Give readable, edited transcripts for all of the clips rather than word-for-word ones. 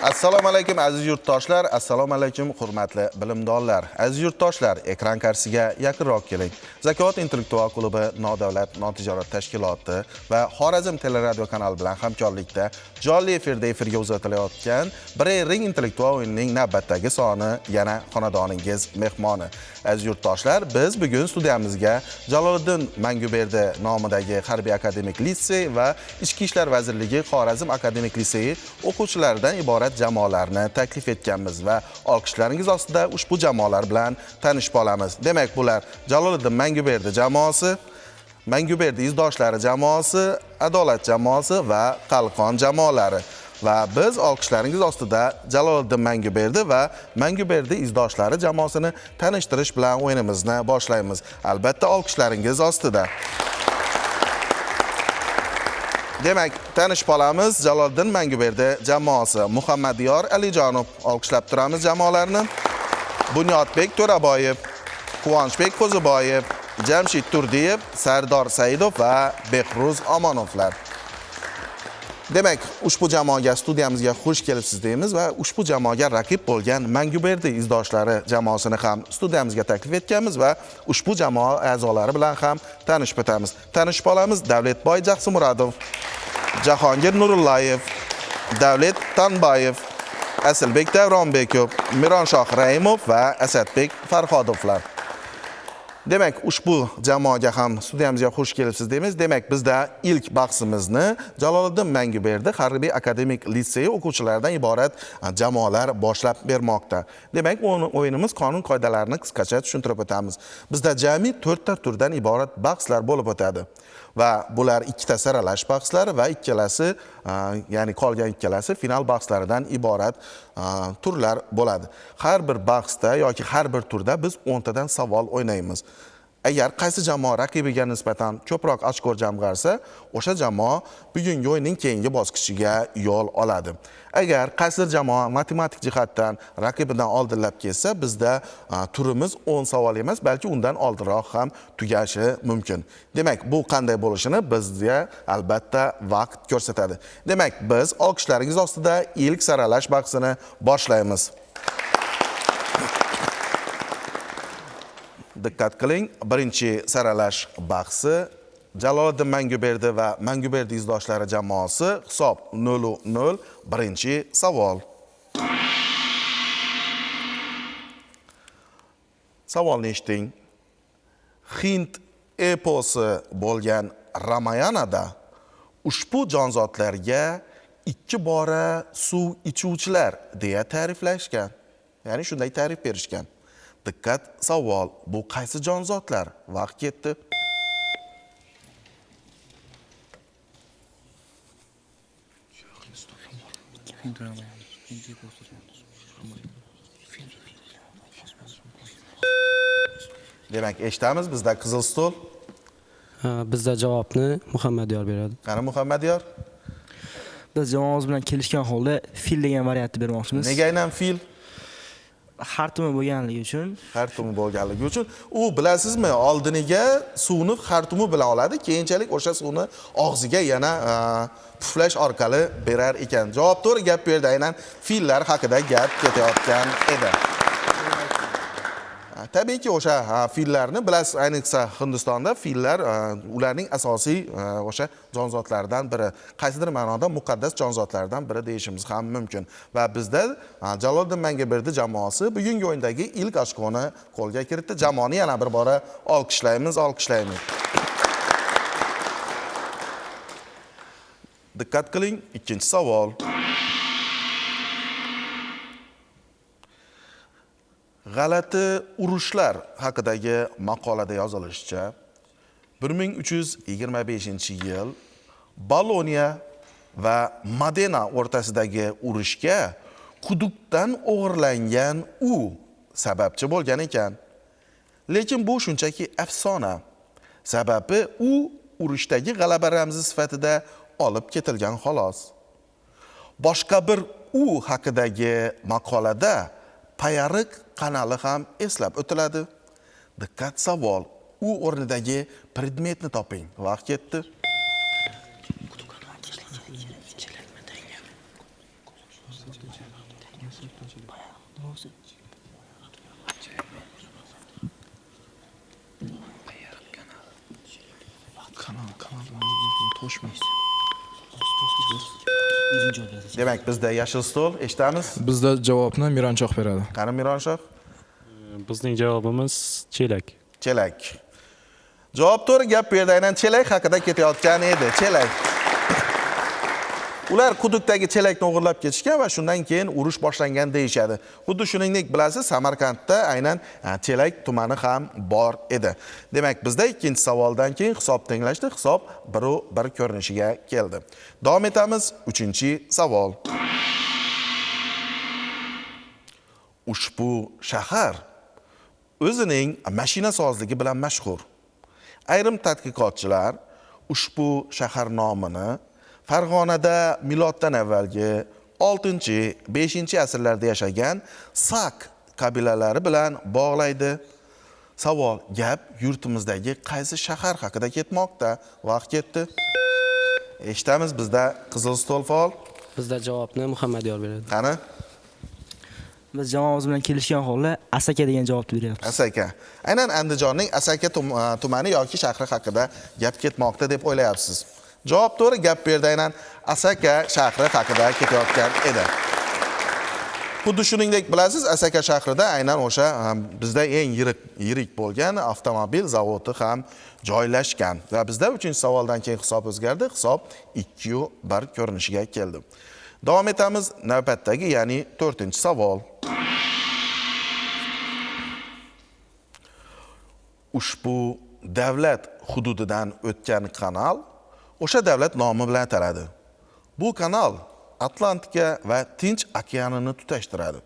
Assalomu alaykum aziz yurtdoshlar, assalomu alaykum hurmatli bilimdonlar. Aziz yurtdoshlar, ekran qarshisiga yaqinroq keling. Zakovat intellektual klubi nodavlat notijorat tashkiloti va Xorazm teleradio kanali bilan hamkorlikda jonli efirda efirga uzatilayotgan Brain Ring intellektual o'yinining navbatdagi soni yana xonadoningiz mehmoni. Aziz yurtdoshlar, biz bugun studiyamizga Jaloliddin Manguberdi nomidagi harbiy akademik litsey va Ichki ishlar vazirligi Xorazm akademik litseyi o'quvchilaridan iborat jamoalarni taklif etganmiz va olqishlaringiz ostida ushbu jamoalar bilan tanishib olamiz. Demak, bular Jaloliddin Manguberdi jamoasi, Manguberdi izdoshlari jamoasi, Adolat jamoasi va Qalqon jamoalari. Va biz olqishlaringiz ostida Jaloliddin Manguberdi va Manguberdi izdoshlari jamoasini tanishtirish bilan o'yinimizni boshlaymiz. Albatta, olqishlaringiz ostida. Demak, tanishib olamiz. Jaloliddin Manguberdi jamoasi: Muhammadiyor Alijonov, olqishlab turamiz jamoalarni. Bunyodbek To'raboyev, Quvonchbek Qo'ziboyev, Jamshid Turdiyev, Sardor Saidov va Behruz Omonovlar. Demak, ushbu jamoaga studiyamizga xush kelibsiz deymiz va ushbu jamoaga raqib bo'lgan Manguberdi izdoshlari jamoasini ham studiyamizga taklif etganmiz va ushbu jamoa a'zolari bilan ham tanishib o'tamiz. Tanishib olamiz: Davletboy Jaqsimuradov, Jahongir Nurullayev, Davlet Tanbayev, Asilbek Davronbekov, Mironshoh Rahimov va Asadbek Farhodovlar. Demak, ushbu jamoaga ham studiyamizga xush kelibsiz deymiz. Demak, bizda ilk bahsimizni Jaloliddin Manguberdi harbiy akademik litseyi o'quvchilaridan iborat jamoalar boshlab bermoqda. Demak, o'yinimiz qonun qoidalarini qisqacha tushuntirib o'tamiz. Bizda jami 4 ta turdan iborat bahslar bo'lib o'tadi. Va bular ikkita saralash bahslari va ikkalasi, ya'ni qolgan ikkalasi final bahslaridan iborat turlar bo'ladi. Har bir bahsda yoki har bir turda biz 10 tadan savol o'ynaymiz. Agar qaysi jamoa raqibiga nisbatan ko'proq ochko jamg'arsa, o'sha jamoa bugungi o'yinning keyingi bosqichiga yo'l oladi. Agar qaysidir jamoa matematik jihatdan raqibidan oldinlab ketsa, bizda turimiz 10 savol emas, balki undan oldinroq ham tugashi mumkin. Demak, bu qanday bo'lishini bizga albatta vaqt ko'rsatadi. Demak, biz olqishlaringiz ostida ilk saralash bahsini boshlaymiz. Diqqat qiling, birinchi saralash bahsi Jaloliddin Manguberdi va Manguberdi izdoshlari jamoasi, hisob 0-0, birinchi savol. Savolni eshiting. Hind eposi bo'lgan Ramayanada ushbu jonzotlarga 2 bora suv ichuvchilar deya ta'riflashgan. Ya'ni shunday ta'rif berishgan. Diqqat, savol, bu qaysi jonzotlar? Vaqt ketdi. Demak, eshitamiz, bizda qizil stol. Bizda javobni Muhammadiyor beradi. Qani Muhammadiyor? Biz jamoamiz bilan kelishgan holda fil degan variantni bermoqchimiz. Nega aynan fil? Xartumi bo'lganligi uchun. Xartumi bo'lganligi uchun. U bilasizmi, oldiniga suvni xartumi bilan oladi, keyinchalik o'sha suvni og'ziga yana puflash orqali berar ekan. Javob to'g'ri, gap bu yerda aynan fillar haqida gap ketayotgan edi. Tabiiyki o'sha fillarni bilasiz, ayniqsa Hindistonda fillar ularning asosiy o'sha jonzotlaridan biri, qaysidir ma'noda muqaddas jonzotlardan biri deyishimiz ham mumkin. Va bizda Jaloliddin Manguberdi jamoasi bugungi o'yindagi ilk ochkoni qo'lga kiritdi. Jamoani yana bir bora olqishlaymiz, olqishlaymiz. Diqqat qiling, ikkinchi savol. G'alati urushlar haqidagi maqolada yozilishicha, 1325-yil Boloniya va Modena o'rtasidagi urushga quduqdan o'g'irlangan u sababchi bo'lgan ekan. Lekin bu shunchaki afsona. Sababi u urushdagi g'alaba ramzi sifatida olib ketilgan xolos. Boshqa bir u haqidagi maqolada Payariq kanali ham eslab o'tiladi. Diqqat, savol. U o'rnidagi predmetni toping. Vaqt ketdi. Demak, bizda yashil stol, eshitamiz. Bizda javobni Miranchoh beradi. Qani Mironshoh? Bizning javobimiz chelak. Chelak. Javob to'g'ri, gap bu yerda aynan chelak haqida ketayotgan edi. Chelak. Ular quduqdagi chelakni o'g'irlab ketishgan va shundan keyin urush boshlangan deyishadi. Xuddi shuningdek, bilasiz, Samarqandda aynan Chelak tumani ham bor edi. Demak, bizda ikkinchi savoldan keyin hisob tenglashdi, hisob 1-1 ko'rinishiga keldi. Davom etamiz, uchinchi savol. Ushbu shahar o'zining mashinasozligi bilan mashhur. Ayrim tadqiqotchilar ushbu shahar nomini Farg'onada miloddan avvalgi 6-5 asrlarda yashagan Sak qabilalari bilan bog'laydi. Savol, gap yurtimizdagi qaysi shahar haqida ketmoqda? Vaqt ketdi. Eshitamiz, bizda qizil stol faol. Bizda javobni Muhammadiyor beradi. Qani? Biz jamoamiz bilan kelishgan holda Asaka degan javobni beryapmiz. Asaka. Aynan Andijonning Asaka tumani yoki shahri haqida gap ketmoqda deb o'ylayapsiz. Javob to'g'ri, gap bu yerda aynan Asaka shahri haqida ketayotgan edi. Xuddi shuningdek, bilasiz, Asaka shahrida aynan o'sha bizda eng yirik bo'lgan avtomobil zavodi ham joylashgan. Va bizda 3-savoldan keyin hisob o'zgardi, hisob 2-1 ko'rinishiga keldi. Davom etamiz navbatdagi, ya'ni 4-savol. Ushbu davlat hududidan o'tgan kanal o'sha davlat nomi bilan ataladi. Bu kanal Atlantika va Tinch okeanini tutashtiradi.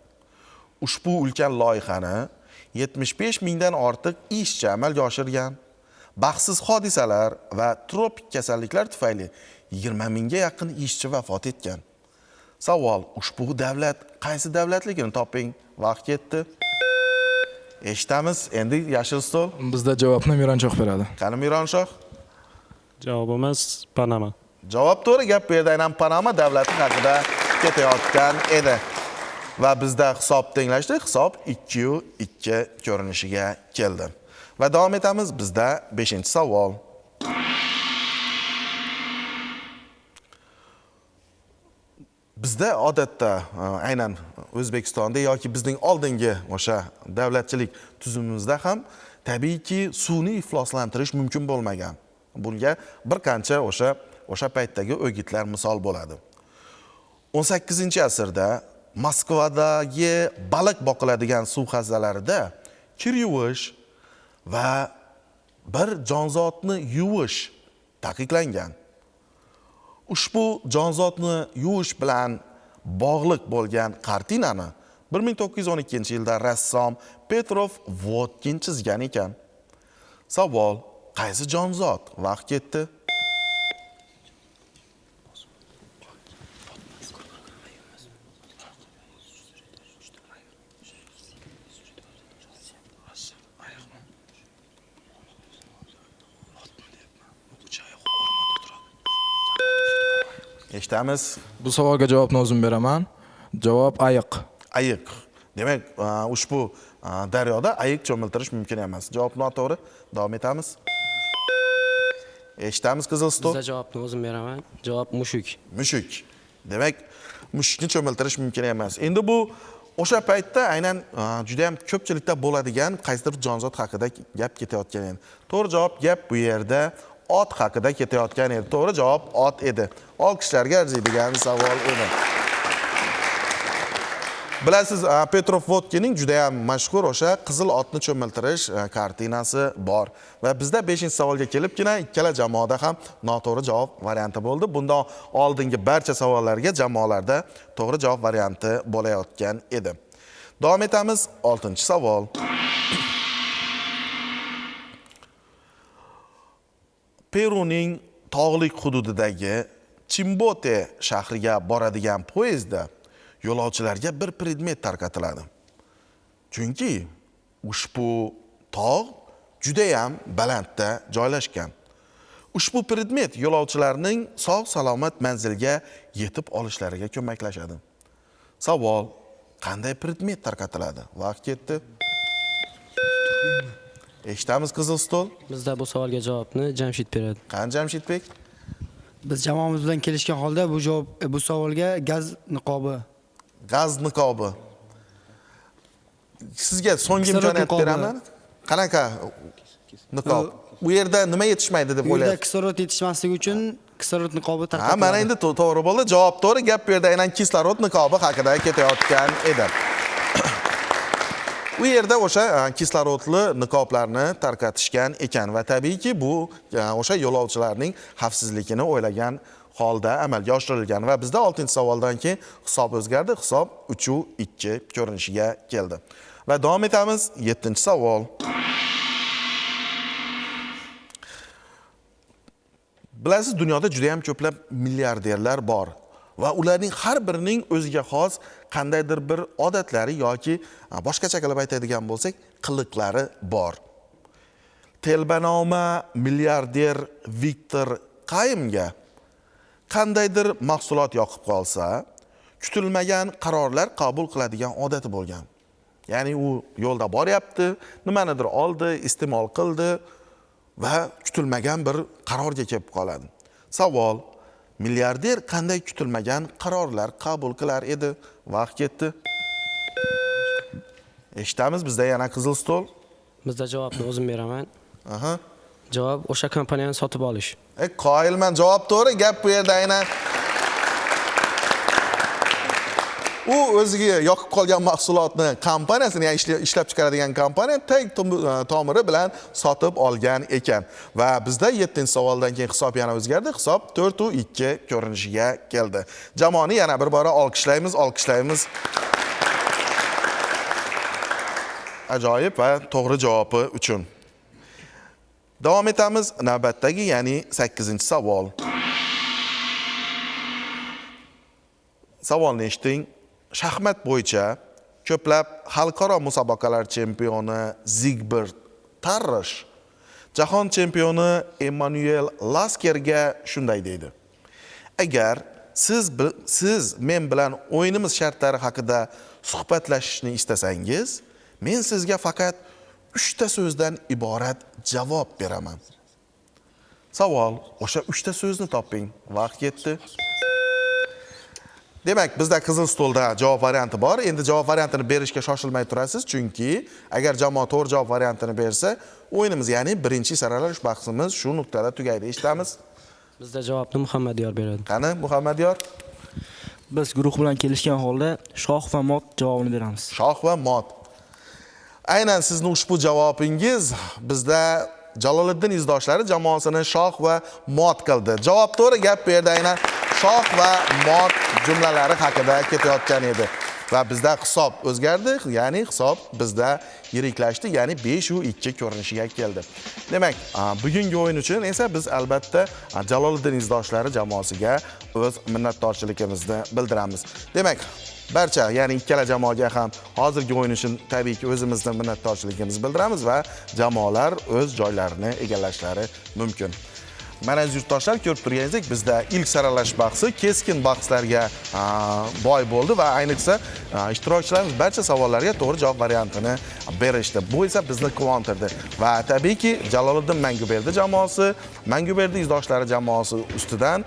Ushbu ulkan loyihani 75 mingdan ortiq ishchi amalga oshirgan. Baxtsiz hodisalar va tropik kasalliklar tufayli 20 mingga yaqin ishchi vafot etgan. Savol, ushbu davlat qaysi davlatligini toping. Vaqt ketdi. Eshitamiz, endi yashil stol. Bizda javobni Miranchoh beradi. Qani Mironshoh? Javobimiz Panama. Javob to'g'ri, gap bu yerda aynan Panama davlati haqida ketayotgan edi. Va bizda hisob tenglashdi, hisob 2-2 ko'rinishiga keldi. Va davom etamiz, bizda 5-savol. Bizda odatda aynan O'zbekistonda yoki bizning oldingi o'sha davlatchilik tuzumimizda ham tabiiyki suvni ifloslantirish mumkin bo'lmagan. Bunga bir qancha o'sha paytdagi o'gitlar misol bo'ladi. 18-asrda Moskvadagi baliq boqiladigan suv havzalarida kir yuvish va bir jonzotni yuvish taqiqlangan. Ushbu jonzotni yuvish bilan bog'liq bo'lgan kartinani 1912-yilda rassom Petrov Votkin chizgan ekan. Savol, qaysi jonzot? Vaqt ketdi. Eshitamiz. Bu savolga javobni o'zim beraman. Javob ayiq. Ayiq. Demak, ushbu daryoda ayiq cho'miltirish mumkin emas. Javob noto'g'ri. Davom etamiz. Eshitamiz qizil stol. Bizda javobni o'zim beraman. Javob mushuk. Mushuk. Demak, mushukni cho'miltirish mumkin emas. Endi bu o'sha paytda aynan juda ham ko'pchilikda bo'ladigan qaysidir jonzot haqida gap ketayotgan edi. To'g'ri javob gap bu yerda ot haqida ketayotgan edi. To'g'ri javob ot edi. Olqishlarga arziydigan savol edi. Bilasiz, Petrov Votkinning juda ham mashhur o'sha qizil otni cho'miltirish kartinasi bor. Va bizda 5-savolga kelibgina ikkala jamoada ham noto'g'ri javob varianti bo'ldi. Bundan oldingi barcha savollarga jamoalarda to'g'ri javob varianti bo'layotgan edi. Davom etamiz 6-savol. Peruning tog'lik hududidagi Chimbote shahriga boradigan poyezdda yo'lovchilarga bir predmet tarqatiladi. Chunki ushbu tog' juda ham balandda joylashgan. Ushbu predmet yo'lovchilarning sog' salomat manzilga yetib olishlariga ko'maklashadi. Savol: qanday predmet tarqatiladi? Vaqt ketdi. Eshitamiz qizil stol. Bizda bu savolga javobni Jamshid beradi. Qani Jamshidbek? Biz jamoamiz bilan kelishgan holda bu javob bu savolga gaz niqobi. Gaz niqobi. Sizga so'nggi Kislorod imkoniyat niqobi. beraman. Qanaqa niqob? U yerda nima yetishmaydi deb Bu yerda o'ylaysiz? kislorod yetishmasligi uchun kislorod niqobi Ha, tarqatiladi. mana endi to'g'ri bo'ldi. Javob to'g'ri. Gap bu yerda aynan kislorod niqobi haqida ketayotgan edi. U yerda o'sha kislorodli niqoblarni tarqatishgan ekan va tabiiyki bu o'sha yo'lovchilarning xavfsizligini o'ylagan holda amalga oshirilgan va bizda 6-savoldan keyin hisob o'zgardi. Hisob 3-2 ko'rinishiga keldi. Va davom etamiz 7-savol. Bilasiz, dunyoda juda ham ko'plab milliarderlar bor va ularning har birining o'ziga xos qandaydir bir odatlari yoki boshqacha qilib aytadigan bo'lsak, qiliqlari bor. Telbanoma milliarder Viktor Qaymga qandaydir mahsulot yoqib qolsa, kutilmagan qarorlar qabul qiladigan odati bo'lgan. Ya'ni u yo'lda boryapti, nimanidir oldi, iste'mol qildi va kutilmagan bir qarorga kelib qoladi. Savol: milliarder qanday kutilmagan qarorlar qabul qilar edi? Vaqt ketdi. Eshitamiz, bizda yana qizil stol. Bizda javobni o'zim beraman. Aha. Javob o'sha kompaniyani sotib olish. Qoyilman, javob to'g'ri. Gap bu yerda aynan u o'ziga yoqib qolgan mahsulotni kompaniyasini, ya'ni ishlab chiqaradigan kompaniya tag tomiri bilan sotib olgan ekan. Va bizda 7-savoldan keyin hisob yana o'zgardi. Hisob 4-2 ko'rinishiga keldi. Jamoani yana bir bora olqishlaymiz, olqishlaymiz. Ajoyib va to'g'ri javobi uchun. Davom etamiz navbatdagi, ya'ni 8-savol. Savolni eshiting. Shaxmat bo'yicha ko'plab xalqaro musobaqalar chempioni Zigbert Tarrash jahon chempioni Emmanuel Laskerga shunday deydi: agar siz men bilan o'yinimiz shartlari haqida suhbatlashishni istasangiz, men sizga faqat 3 ta so'zdan iborat javob beraman. Savol: o'sha 3 ta so'zni toping. Vaqt yetdi. Demak, bizda qizil stolda javob varianti bor. Endi javob variantini berishga shoshilmay turasiz, chunki agar jamoa to'g'ri javob variantini bersa, o'yinimiz, ya'ni birinchi saralash bahsimiz shu nuqtada tugaydi. Eshitamiz. Bizda javobni Muhammadiyor beradi. Qani, Muhammadiyor? Biz guruh bilan kelishgan holda shoh va mot javobini beramiz. Shoh va mot. Aynan sizni ushbu javobingiz bizda Jaloliddin izdoshlari jamoasini shoh va mot qildi. Javob to'g'ri. Gap bu yerda aynan shoh va mot jumlalari haqida ketayotgan edi. Va bizda hisob o'zgardi, ya'ni hisob bizda yiriklashdi, ya'ni 5-2 ko'rinishiga keldi. Demak, bugungi o'yin uchun esa biz albatta Jaloliddin izdoshlari jamoasiga o'z minnatdorchiligimizni bildiramiz. Demak, barcha, ya'ni ikkala jamoaga ham hozirgi o'yin uchun tabiiyki o'zimizni minnatdorchiligimizni bildiramiz va jamoalar o'z joylarini egallashlari mumkin. Mana aziz yurtdoshlar, ko'rib turganingizdek, bizda ilk saralash bahsi keskin bahslarga boy bo'ldi va ayniqsa ishtirokchilarimiz barcha savollarga to'g'ri javob variantini berishdi. Bu esa bizni quvontirdi va tabiiyki Jaloliddin Manguberdi jamoasi Manguberdi izdoshlari jamoasi ustidan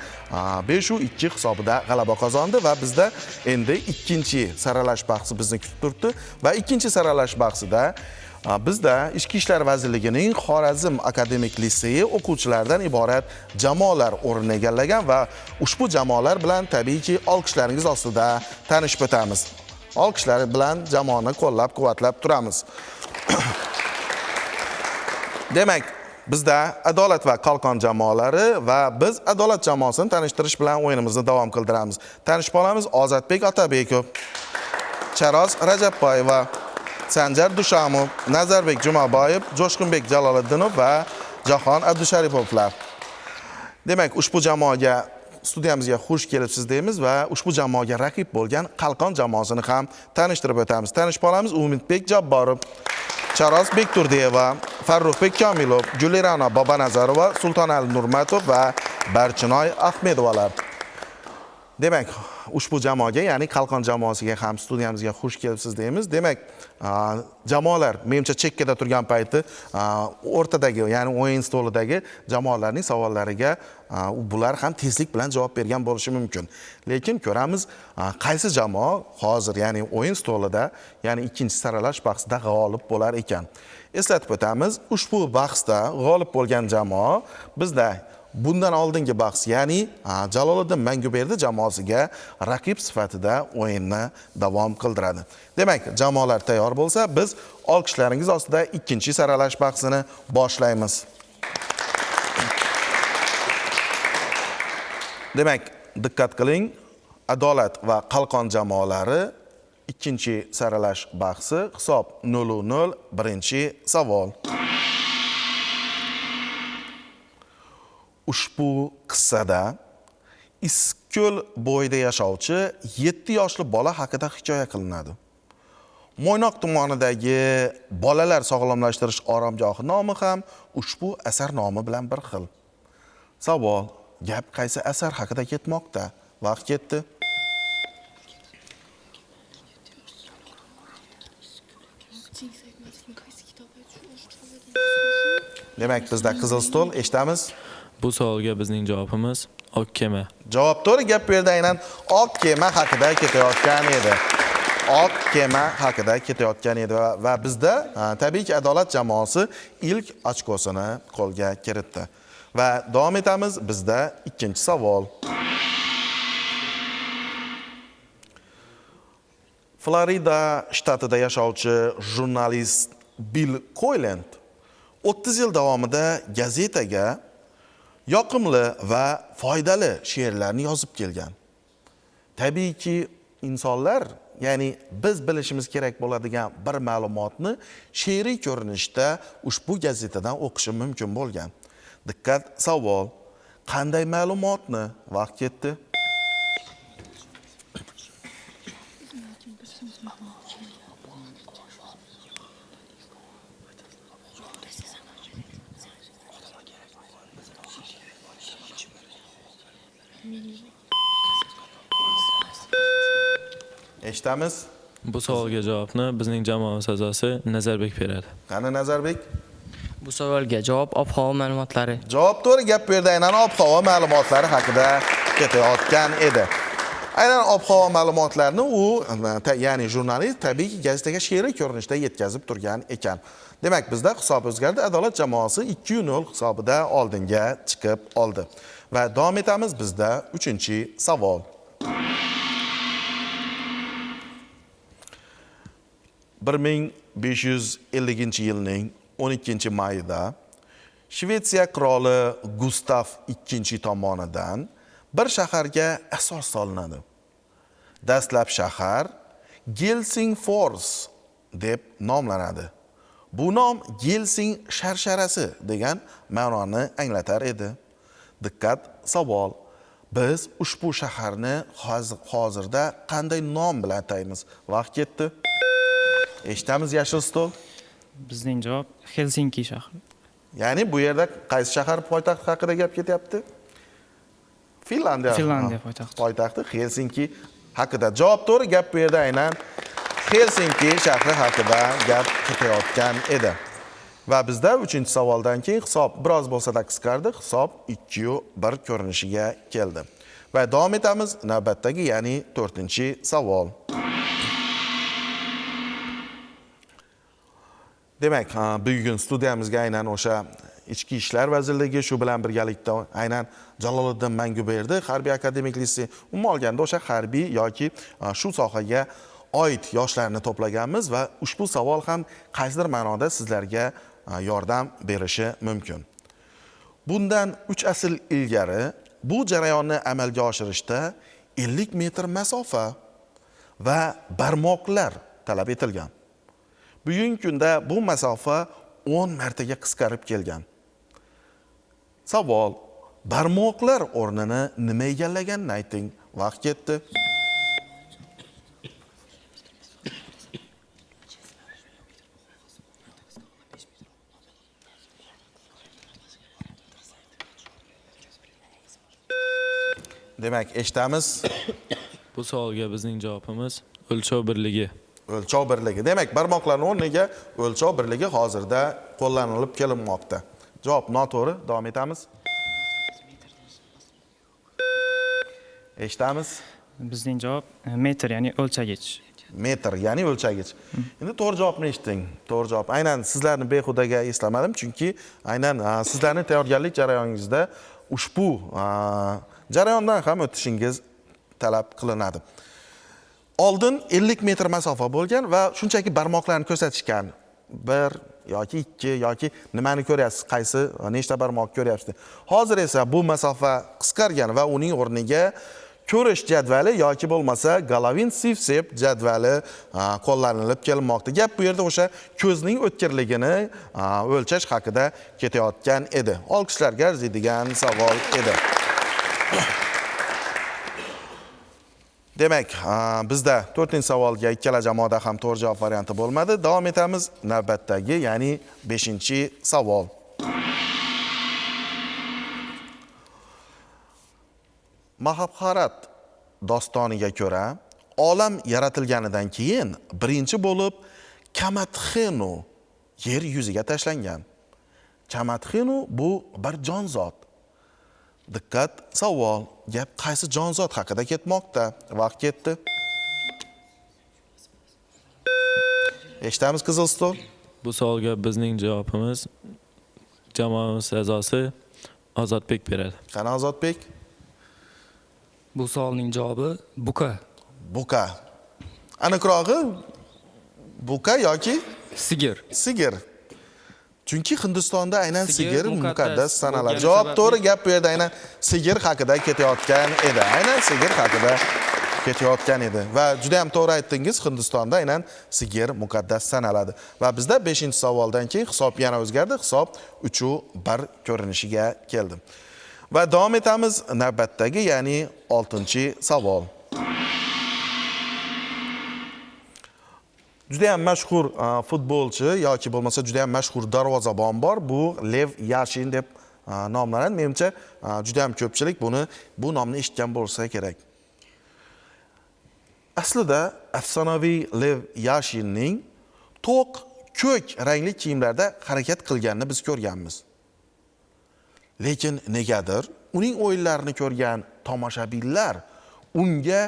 5-2 hisobida g'alaba qozondi va bizda endi ikkinchi saralash bahsi bizni kutib turibdi va ikkinchi saralash bahsida bizda Ichki ishlar vazirligining Xorazm akademik liseyi o'quvchilaridan iborat jamoalar o'rin egallagan va ushbu jamoalar bilan tabiiyki olqishlaringiz ostida tanishib o'tamiz. Olqishlar bilan jamoani qo'llab-quvvatlab turamiz. Demak, bizda Adolat va Qalqon jamoalari va biz Adolat jamoasini tanishtirish bilan o'yinimizni davom qildiramiz. Tanishib olamiz: Ozodbek Otabekov, Charoz Rajabboyeva, Sanjar Dushamov, Nazarbek Jumaboyev, Jo'shqinbek Jaloliddinov va Jahon Abdusharipovlar. Demak, ushbu jamoaga studiyamizga xush kelibsiz deymiz va ushbu jamoaga raqib bo'lgan Qalqon jamoasini ham tanishtirib o'tamiz. Tanishib olamiz: Umidbek Jabborov, Charoz Bekturdiyeva, Farruxbek Komilov, Gulirana Bobanazarova, Sultonali Nurmatov va Barchinoy Ahmedovalar. Demak, ushbu jamoaga, ya'ni Qalqon jamoasiga ham studiyamizga xush kelibsiz deymiz. Demak, jamoalar menimcha chekkada turgan payti o'rtadagi, ya'ni o'yin stolidagi jamoalarning savollariga bular ham tezlik bilan javob bergan bo'lishi mumkin. Lekin ko'ramiz, qaysi jamoa hozir, ya'ni o'yin stolida, ya'ni ikkinchi saralash bahsida g'olib bo'lar ekan. Eslatib o'tamiz, ushbu bahsda g'olib bo'lgan jamoa bizda bundan oldingi bahs, ya'ni Jaloliddin Manguberdi jamoasiga raqib sifatida o'yinni davom qildiradi. Demak, jamoalar tayyor bo'lsa, biz olqishlaringiz ostida ikkinchi saralash bahsini boshlaymiz. Demak, diqqat qiling, Adolat va Qalqon jamoalari ikkinchi saralash bahsi, hisob 0-0, birinchi savol. Ushbu qissada Iskko'l bo'yida yashovchi 7 yoshli bola haqida hikoya qilinadi. Mo'ynoq tumanidagi bolalar sog'lomlashtirish oromgohi nomi ham ushbu asar nomi bilan bir xil. Savol, gap qaysi asar haqida ketmoqda? Vaqt ketdi. Demak, bizda qizil stol, eshitamiz. Bu savolga bizning javobimiz oq kema. Javob to'g'ri, gap bu yerda aynan oq kema haqida ketayotgan edi. Oq kema haqida ketayotgan edi va bizda tabiiyki Adolat jamoasi ilk ochkosini qo'lga kiritdi. Va davom etamiz, bizda ikkinchi savol. Florida shtatida yashovchi jurnalist Bill Koylend 30 yil davomida gazetaga yoqimli va foydali she'rlarni yozib kelgan. Tabiiyki, insonlar, ya'ni biz bilishimiz kerak bo'ladigan bir ma'lumotni she'riy ko'rinishda ushbu gazetadan o'qishi mumkin bo'lgan. Diqqat, savol. Qanday ma'lumotni? Vaqt ketdi. Eshitamiz. Bu savolga javobni bizning jamoamiz a'zosi Nazarbek beradi. Qani Nazarbek? Bu savolga javob ob-havo ma'lumotlari. Javob to'g'ri, gap bu yerda aynan ob-havo ma'lumotlari haqida ketayotgan edi. Aynan ob-havo ma'lumotlarini u, ya'ni jurnalist tabiiyki gazetaga she'riy ko'rinishda yetkazib turgan ekan. Demak, bizda hisob o'zgardi. Adolat jamoasi 2-0 hisobida oldinga chiqib oldi. Va davom etamiz, bizda 3-savol. 1550-yilning 12 mayida Shvetsiya qiroli Gustav II tomonidan bir shaharga asos solinadi. Dastlab shahar Gelsingfors deb nomlanadi. Bu nom Gelsing sharsharasi degan ma'noni anglatar edi. Diqqat, savol. Biz ushbu shaharni hozirda qanday nom bilan ataymiz? Vaqt ketdi. Eshitamiz, yashil stol. Bizning javob Helsinki shahri. Ya'ni bu yerda qaysi shahar poytaxti haqida gap ketyapti? Finlandiya. Finlandiya poytaxti. Poytaxti Helsinki haqida. Javob to'g'ri, gap bu yerda aynan Helsinki shahri haqida gap ketayotgan edi. Va bizda 3-savoldan keyin hisob biroz bo'lsa-da qisqardi, hisob 2-1 ko'rinishiga keldi. Va davom etamiz navbatdagi, ya'ni 4-savol. Demak, bugun studiyamizga aynan o'sha Ichki ishlar vazirligi, shu bilan birgalikda aynan Jaloliddin Manguberdi harbiy akademik litsey, umuman olganda o'sha harbiy yoki shu sohaga oid yoshlarni to'plaganmiz va ushbu savol ham qaysidir ma'noda sizlarga yordam berishi mumkin. Bundan 3 asr ilgari bu jarayonni amalga oshirishda 50 metr masofa va barmoqlar talab etilgan. Bugungi kunda bu masofa 10 martaga qisqarib kelgan. Savol: barmoqlar o'rnini nima egallaganini ayting. Vaqt ketdi. Demak, eshitamiz. Bu savolga bizning javobimiz o'lchov birligi. O'lchov birligi. Demak, barmoqlarning o'rniga o'lchov birligi hozirda qo'llanilib kelinmoqda. Javob noto'g'ri. Davom etamiz. Eshitamiz. Bizning javob metr, ya'ni o'lchagich. Metr, ya'ni o'lchagich. Endi to'g'ri javobni eshitding. To'g'ri javob. Aynan sizlarni behudaga eslamadim, chunki aynan sizlarning tayyorgarlik jarayoningizda ushbu jarayondan ham o'tishingiz talab qilinadi. Oldin 50 metr masofa bo'lgan va shunchaki barmoqlarni ko'rsatishgan. 1 yoki 2 yoki nimani ko'ryapsiz, qaysi nechta barmoq ko'ryapsiz. Hozir esa bu masofa qisqargan va uning o'rniga ko'rish jadvali yoki bo'lmasa Golovin-Sivtsev jadvali qo'llanilib kelinmoqda. Gap bu yerda o'sha ko'zning o'tkirligini o'lchash haqida ketayotgan edi. Olqishlarga arziydigan savol edi. Demak, bizda 4-savolga ikkala jamoada ham to'g'ri javob varianti bo'lmadi. Davom etamiz navbatdagi, ya'ni 5-savol. Mahabharat dostoniga ko'ra, olam yaratilganidan keyin birinchi bo'lib Kamadhenu yer yuziga tashlangan. Kamadhenu bu bir jonzot. Diqqat, savol. Gap qaysi jonzot haqida ketmoqda? Vaqt ketdi. Eshitamiz qizil stol. Bu savolga bizning javobimiz jamoamiz a'zosi Ozodbek beradi. Qani Ozodbek? Bu savolning javobi buqa. Buqa. Aniqrog'i buqa yoki sigir. Sigir. Chunki Hindistonda aynan sigir muqaddas sanaladi. Bo'lgani Javob sababli to'g'ri. Gap bu yerda aynan sigir haqida ketayotgan edi. Aynan sigir haqida ketayotgan edi. Va juda ham to'g'ri aytdingiz, Hindistonda aynan sigir muqaddas sanaladi. Va bizda 5-savoldan keyin hisob yana o'zgardi. Hisob 3-1 ko'rinishiga keldi. Va davom etamiz navbatdagi, ya'ni 6-savol. Juda ham mashhur futbolchi yoki bo'lmasa juda ham mashhur darvozabon bor. Bu Lev Yashin deb nomlanadi. Menimcha, juda ham ko'pchilik bu nomni eshitgan bo'lsa kerak. Aslida afsonaviy Lev Yashinning to'q ko'k rangli kiyimlarda harakat qilganini biz ko'rganmiz. Lekin negadir uning o'yinlarini ko'rgan tomoshabinlar unga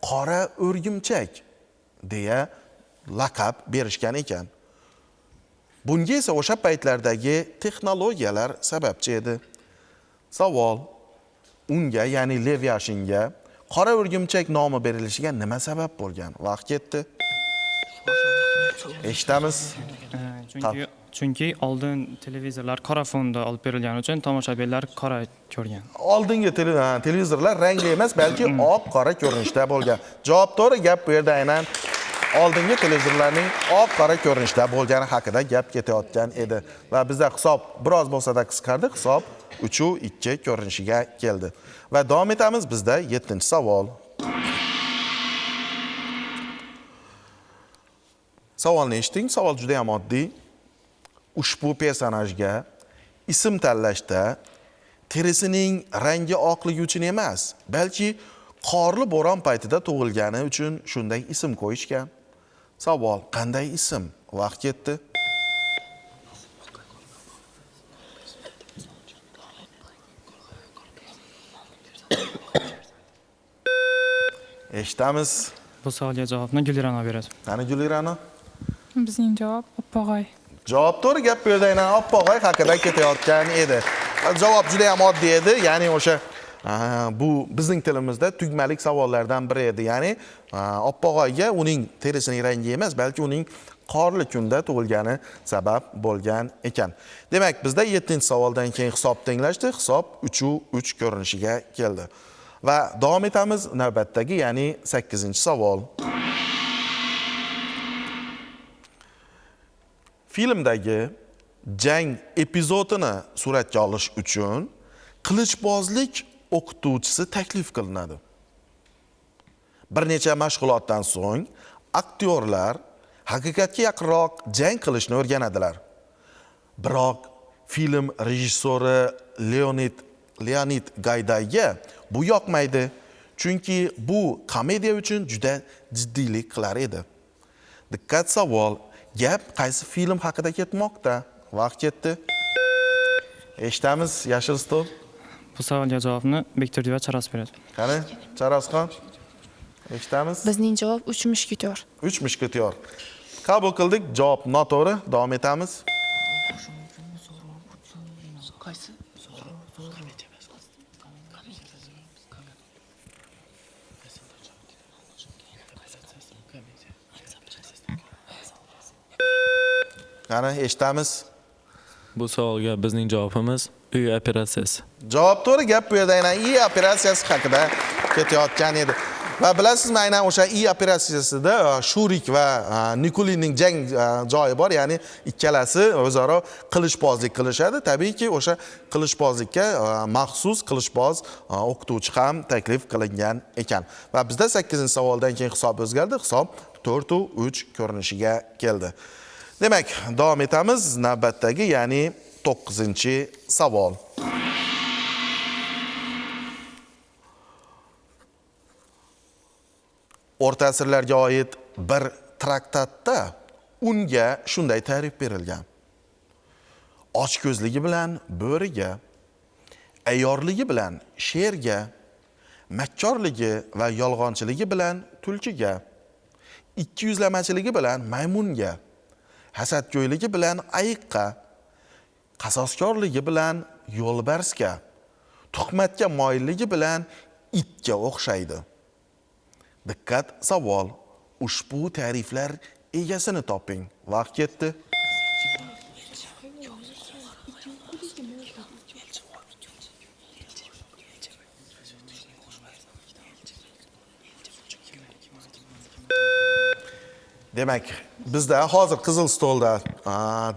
qora o'rgimchak deya laqab berishgan ekan. Bunga esa o'sha paytlardagi texnologiyalar sababchi edi. Savol: unga, ya'ni Lev Yashinga qora o'rgimchak nomi berilishiga nima sabab bo'lgan? Vaqt ketdi. Eshitamiz. Chunki oldin televizorlar qora fonda olib berilgani uchun tomoshabinlar qora ko'rgan. Oldingi televizorlar rangli emas, balki oq qora ko'rinishda bo'lgan. Javob to'g'ri. Gap bu yerda aynan oldingi televizorlarning oq qora ko'rinishda bo'lgani haqida gap ketayotgan edi. Va bizda hisob biroz bo'lsa-da qisqardi, hisob 3-2 ko'rinishiga keldi. Va davom etamiz bizda 7-savol. Savolni eshiting, savol juda ham oddiy. Ushbu personajga ism tanlashda terisining rangi oqligi uchun emas, balki qorli bo'ron paytida tug'ilgani uchun shunday ism qo'yishgan. Savol: qanday ism? Vaqt ketdi. Eshitamiz. Bu savolga javobni Gulirano beradi. Qani Gulirano? Bizning javob oppog'oy. Javob to'g'ri. Gap bu yerda aynan oppog'oy haqida ketayotgan edi. Javob juda ham oddiy edi, ya'ni o'sha bu bizning tilimizda tugmalik savollardan biri edi. Ya'ni oppog'oyga uning terisining rangi emas, balki uning qorli kunda tug'ilgani sabab bo'lgan ekan. Demak, bizda 7-savoldan keyin hisob tenglashdi, hisob 3-3 ko'rinishiga keldi. Va davom etamiz navbatdagi, ya'ni 8-savol. Filmdagi jang epizodini suratga olish uchun qilichbozlik o'qituvchisi taklif qilinadi. Bir necha mashg'ulotdan so'ng aktyorlar haqiqatga yaqinroq jang qilishni o'rganadilar. Biroq film rejissori Leonid Gaydayga bu yoqmaydi. Chunki bu komediya uchun juda jiddiylik qilar edi. Diqqat, savol. Gap qaysi film haqida ketmoqda? Vaqt ketdi. Eshitamiz, yashil stol. Bu savolga javobni Bekturdi va Charos beradi. Qani, Charosxon? Eshitamiz. Bizning javob 3 mushketyor. 3 mushketyor. Qabul qildik, javob noto'g'ri. Davom etamiz. Qani, eshitamiz. Bu savolga bizning javobimiz uy operatsiyasi. Javob to'g'ri. Gap bu yerda aynan i operatsiyasi haqida ketayotgan edi. Va bilasizmi, aynan o'sha i operatsiyasida Shurik va Nikulinning jang joyi bor, ya'ni ikkalasi o'zaro qilichbozlik qilishadi. Tabiiyki, o'sha qilichbozlikka maxsus qilichboz o'qituvchi ham taklif qilingan ekan. Va bizda 8-savoldan keyin hisob o'zgardi. Hisob 4-3 ko'rinishiga keldi. Demak, davom etamiz navbatdagi, ya'ni 9-savol. O'rta asrlarga oid bir traktatda unga shunday ta'rif berilgan. Ochko'zligi bilan bo'riga, ayyorligi bilan sherga, makkorligi va yolg'onchiligi bilan tulkiga, ikkiyuzlamachiligi bilan maymunga, hasadgo'yligi bilan ayiqqa, qasoskorligi bilan yo'lbarsga, tuhmatga moyilligi bilan itga o'xshaydi. Diqqat, savol. Ushbu ta'riflar egasini toping. Vaqt ketdi. Demak, bizda hozir qizil stolda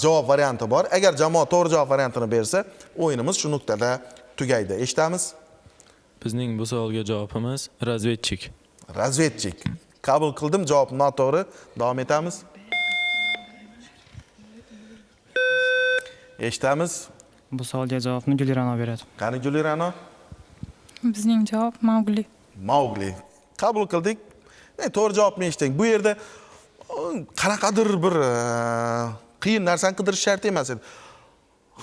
javob varianti bor. Agar jamoa to'g'ri javob variantini bersa, o'yinimiz shu nuqtada tugaydi. Eshitamiz. Bizning bu savolga javobimiz razvedchik. Razvedchik. Qabul qildim, javob noto'g'ri. Davom etamiz. Eshitamiz. Bu savolga javobni Gulirano beradi. Qani Gulirano? Bizning javob Mowgli. Mowgli. Qabul qildik. To'g'ri javobni eshitding. Bu yerda qanaqadir bir qiyin narsani qidirish shart emas edi.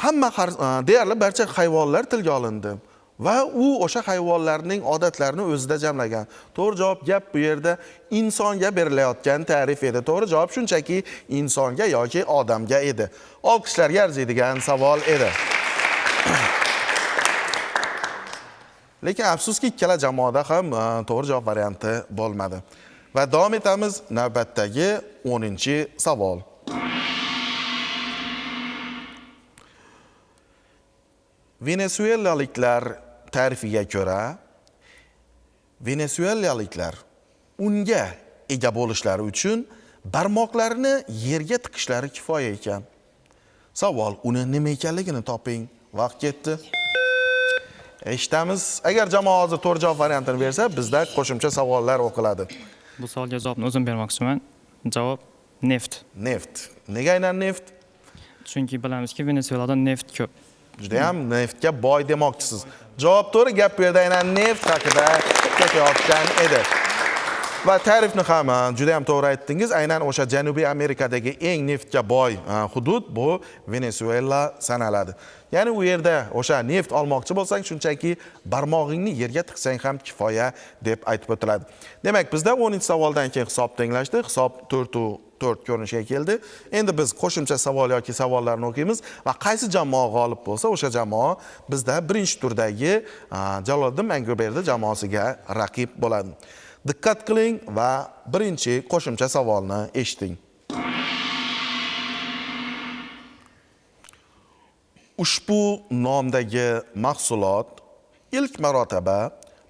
Hamma deyarli barcha hayvonlar tilga olindi va u o'sha hayvonlarning odatlarini o'zida jamlagan. To'g'ri javob gap bu yerda insonga berilayotgan ta'rif edi. To'g'ri javob shunchaki insonga yoki odamga edi. Olqishlarga arziydigan savol edi. Lekin afsuski ikkala jamoada ham to'g'ri javob varianti bo'lmadi. Va davom etamiz navbatdagi 10-savol. Venesuelaliklar ta'rifiga ko'ra, venesuelaliklar unga ega bo'lishlari uchun barmoqlarini yerga tiqishlari kifoya ekan. Savol, uni nima ekanligini toping. Vaqt ketdi. Eshitamiz. Agar jamoa hozir to'g'ri javob variantini bersa, bizda qo'shimcha savollar o'qiladi. Bu savolga javobni o'zim bermoqchiman. Javob neft. Neft. Nega aynan neft? Chunki bilamizki, Venesuelada neft ko'p. Juda ham neftga boy demoqchisiz. Javob to'g'ri. Gap bu yerda aynan neft haqida ketayotgan edi. Va ta'rifni ham juda ham to'g'ri aytdingiz. Aynan o'sha Janubiy Amerikadagi eng neftga boy hudud bu Venesuela sanaladi. Ya'ni u yerda o'sha neft olmoqchi bo'lsang, shunchaki barmog'ingni yerga tiqsang ham kifoya deb aytib o'tiladi. Demak, bizda 10-savoldan keyin hisob tenglashdi. Hisob 4-4 ko'rinishga keldi. Endi biz qo'shimcha savol yoki savollarni o'qiymiz va qaysi jamoa g'olib bo'lsa, o'sha jamoa bizda birinchi turdagi Jaloliddin Manguberdi jamoasiga raqib bo'ladi. Diqqat qiling va birinchi qo'shimcha savolni eshiting. Ushbu nomdagi mahsulot ilk marotaba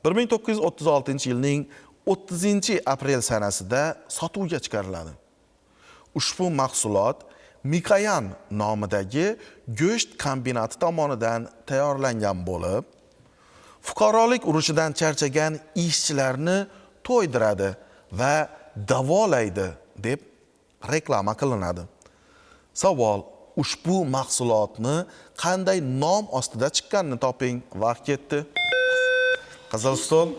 1936-yilning 30-aprel sanasida sotuvga chiqariladi. Ushbu mahsulot Mikoyan nomidagi go'sht kombinati tomonidan tayyorlangan bo'lib, fuqarolik urushidan charchagan ishchilarni to'ydiradi va davolaydi deb reklama qilinadi. Savol, ushbu mahsulotni qanday nom ostida chiqqanini toping. Vaqt ketdi. Qizil stol.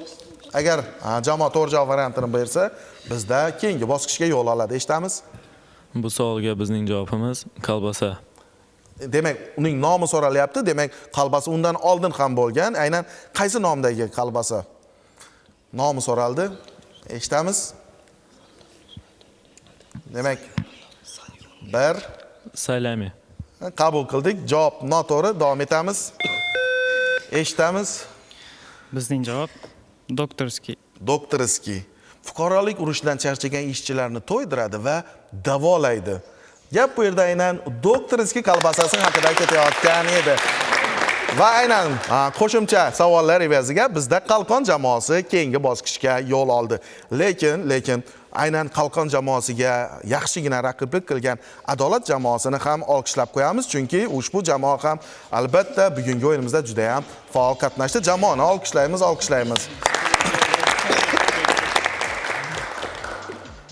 Agar jamoa to'g'ri javob variantini bersa, bizda keyingi bosqichga yo'l oladi. Eshitamiz. Bu savolga bizning javobimiz kolbasa. Demak, uning nomi so'ralyapti. Demak, kolbasa undan oldin ham bo'lgan. Aynan qaysi nomdagi kolbasa? Nomi so'raldi. Eshitamiz. Demak, 1 Salami. Qabul qildik. Javob noto'g'ri. Davom etamiz. Eshitamiz. Bizning javob doktorskiy. Doktorskiy. Fuqarolik urushidan charchagan ishchilarni to'ydiradi va davolaydi. Gap bu yerda aynan doktorskiy kolbasasi haqida ketayotgan edi. Va aynan qo'shimcha savollar evaziga bizda Qalqon jamoasi keyingi bosqichga yo'l oldi. Lekin aynan Qalqon jamoasiga yaxshigina raqiblik qilgan Adolat jamoasini ham olqishlab qo'yamiz, chunki ushbu jamoa ham albatta bugungi o'yinimizda juda ham faol qatnashdi. Jamoani olqishlaymiz, olqishlaymiz.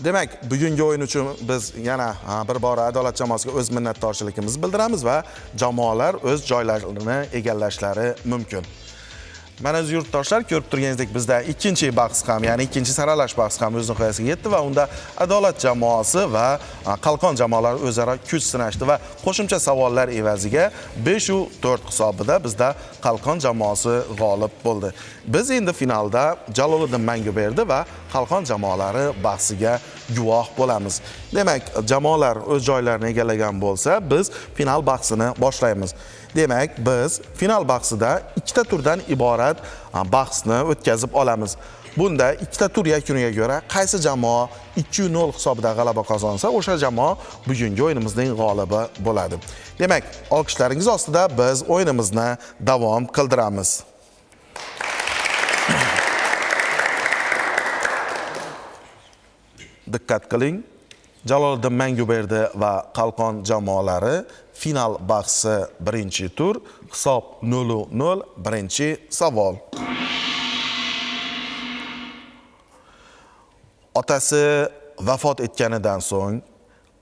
Demak, bugungi o'yin uchun biz yana bir bora Adolat jamoasiga o'z minnatdorchiligimizni bildiramiz va jamoalar o'z joylarini egallashlari mumkin. Mana aziz yurtdoshlar, ko'rib turganingizdek bizda ikkinchi bahs ham, ya'ni ikkinchi saralash bahsi ham o'z nihoyasiga yetdi va unda Adolat jamoasi va Qalqon jamoalari o'zaro kuch sinashdi va qo'shimcha savollar evaziga 5-4 hisobida bizda Qalqon jamoasi g'olib bo'ldi. Biz endi finalda Jaloliddin Manguberdi va Qalqon jamoalari bahsiga guvoh bo'lamiz. Demak, jamoalar o'z joylarini egallagan bo'lsa, biz final bahsini boshlaymiz. Demak, biz final bahsida ikkita turdan iborat bahsni o'tkazib olamiz. Bunda ikkita tur yakuniga ko'ra qaysi jamoa 2-0 hisobida g'alaba qozonsa, o'sha jamoa bugungi o'yinimizning g'olibi bo'ladi. Demak, olqishlaringiz ostida biz o'yinimizni davom qildiramiz. Diqqat qiling. Jaloliddin Manguberdi va Qalqon jamoalari final bahsi birinchi tur, hisob 0-0, birinchi savol. Otasi vafot etganidan so'ng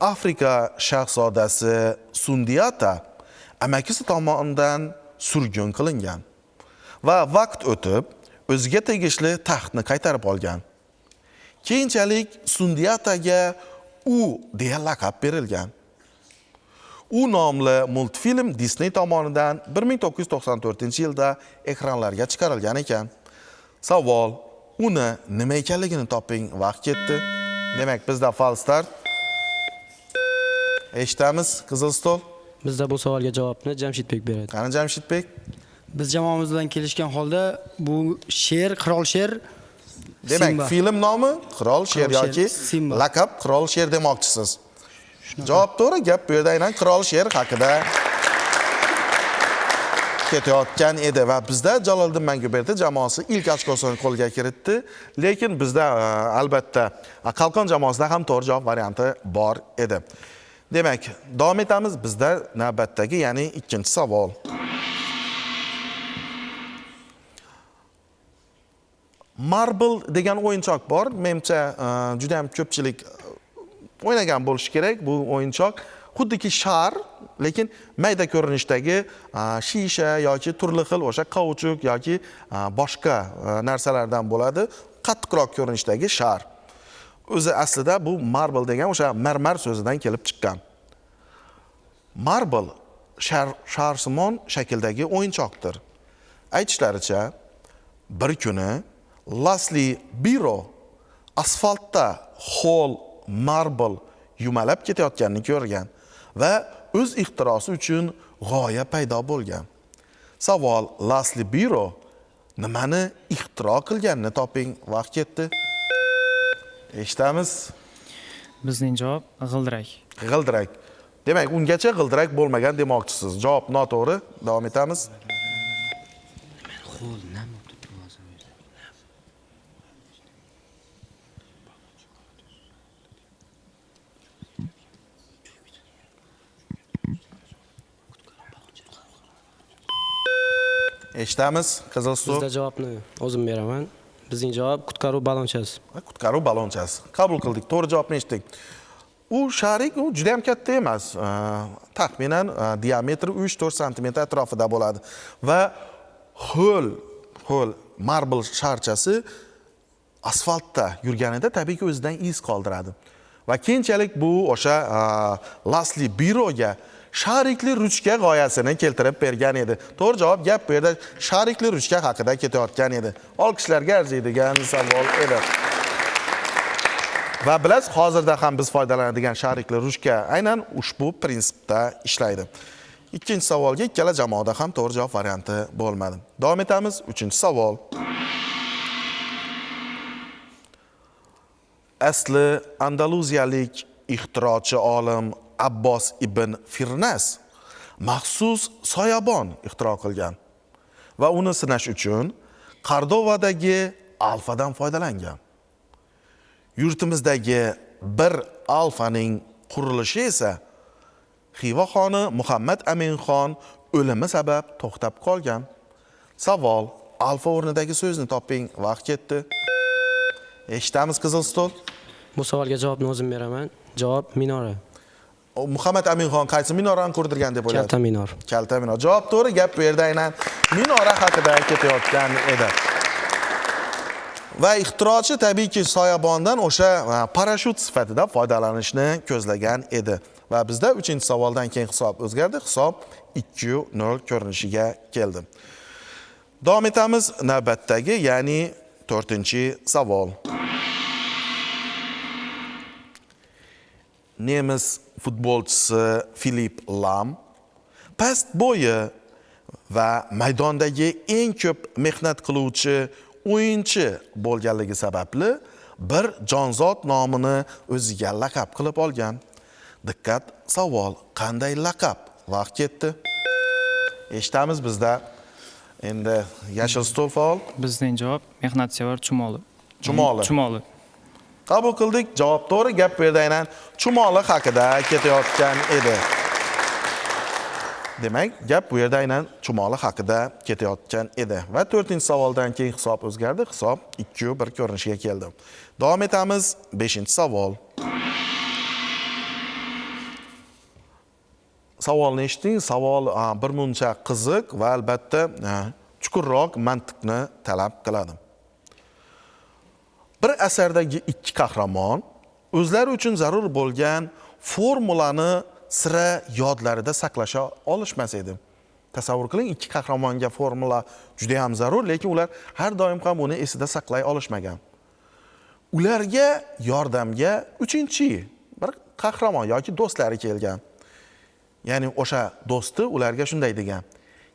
Afrika shahzodasi Sundiata amakisi tomonidan surgun qilingan va vaqt o'tib o'ziga tegishli taxtni qaytarib olgan. Keyinchalik Sundiataga U deya laqab berilgan. U nomli multfilm Disney tomonidan 1994-yilda ekranlarga chiqarilgan ekan. Savol: uni nima ekanligini toping, vaqt ketdi. Demak, bizda falstart. Eshitamiz, qizil stol. Bizda bu savolga javobni Jamshidbek beradi. Qani Jamshidbek? Biz jamoamiz bilan kelishgan holda bu sher, qirol sher. Demak, film nomi Qirol Sher yoki laqab Qirol Sher demoqchisiz. Javob to'g'ri, gap bu yerda aynan Qirol Sher haqida ketayotgan edi va bizda Jaloliddin Manguberdi jamoasi ilk ochkosini qo'lga kiritdi, lekin bizda albatta Qalqon jamoasida ham to'g'ri javob varianti bor edi. Demak, davom etamiz. Bizda navbatdagi, ya'ni ikkinchi savol. Marble degan o'yinchoq bor. Menimcha juda ham ko'pchilik o'ynagan bo'lishi kerak bu o'yinchoq. Xuddiki shar, lekin mayda ko'rinishdagi shisha yoki turli xil o'sha kauchuk yoki boshqa narsalardan bo'ladi. Qattiqroq ko'rinishdagi shar. O'zi aslida bu marble degan o'sha marmar so'zidan kelib chiqqan. Marble sharsimon shakldagi o'yinchoqdir. Aytishlaricha, bir kuni Lasli Biro asfaltda ho'l marble yumalab ketayotganini ko'rgan va o'z ixtirosi uchun g'oya paydo bo'lgan. Savol: Lasli Biro nimani ixtiro qilganini toping, vaqt ketdi. Eshitamiz. Bizning javob g'ildirak. G'ildirak. Demak, ungacha g'ildirak bo'lmagan demoqchisiz. Javob noto'g'ri. Davom etamiz. Eshitamiz, qizil suv. Bizda javobni o'zim beraman. Bizning javob qutqaruv ballonchasi. Qutqaruv ballonchasi. Qabul qildik, to'g'ri javobni eshitdik. U sharik, u juda ham katta emas. Taxminan diametri 3-4 santimetr atrofida bo'ladi va ho'l marble sharchasi Asfaltda yurganida tabiiyki o'zidan iz qoldiradi. Va keyinchalik bu o'sha Lasli Biroga sharikli ruchka g'oyasini keltirib bergan edi. To'g'ri javob gap bu yerda sharikli ruchka haqida ketayotgan edi. Olqishlarga arziydigan savol edi. Va bilasiz, hozirda ham biz foydalanadigan sharikli ruchka aynan ushbu prinsipda ishlaydi. Ikkinchi savolga ikkala jamoada ham to'g'ri javob varianti bo'lmadi. Davom etamiz. Uchinchi savol. Asli Andaluziyalik ixtirochi olim Abbos ibn Firnas maxsus soyabon ixtiro qilgan va uni sinash uchun Qordovadagi alfadan foydalangan. Yurtimizdagi bir alfaning qurilishi esa Xiva xoni Muhammad Aminxon o'limi sabab to'xtab qolgan. Savol: alfa o'rnidagi so'zni toping. Vaqt ketdi. Eshitamiz qizil stol. Bu savolga javobni o'zim beraman. Javob minora. Muhammad Aminxon qaysi minorani qurdirgan deb o'ylaysiz? Kalta minor. Kalta minor. Javob to'g'ri. Gap bu yerda aynan minora haqida ketayotgan edi. Va ixtirochi tabiiyki soyabondan o'sha parashyut sifatida foydalanishni ko'zlagan edi. Va bizda 3-savoldan keyin hisob o'zgardi. Hisob 2-0 ko'rinishiga keldi. Davom etamiz navbatdagi, ya'ni 4-savol. Nemis futbolchisi Filip Lam past bo'yi va maydondagi eng ko'p mehnat qiluvchi o'yinchi bo'lganligi sababli bir jonzot nomini o'ziga laqab qilib olgan. Diqqat, savol: qanday laqab? Vaqt ketdi. Eshitamiz bizda endi yashil stol faol. Bizning javob mehnatsevar chumoli. Chumoli. Chumoli. Qabul qildik. Javob to'g'ri. Gap bu yerda aynan chumoli haqida ketayotgan edi. Demak, gap bu yerda aynan chumoli haqida ketayotgan edi. Va 4-savoldan keyin hisob o'zgardi. Hisob 2-1 ko'rinishiga keldi. Davom etamiz. 5-savol. Savolni eshiting. Savol bir muncha qiziq va albatta chuqurroq mantiqni talab qiladi. Bir asardagi ikki qahramon o'zlari uchun zarur bo'lgan formulani sira yodlarida saqlasha olishmas edi. Tasavvur qiling, ikki qahramonga formula juda ham zarur, lekin ular har doim ham uni esida saqlay olishmagan. Ularga yordamga uchinchi bir qahramon yoki do'stlari kelgan. Ya'ni o'sha do'sti ularga shunday degan: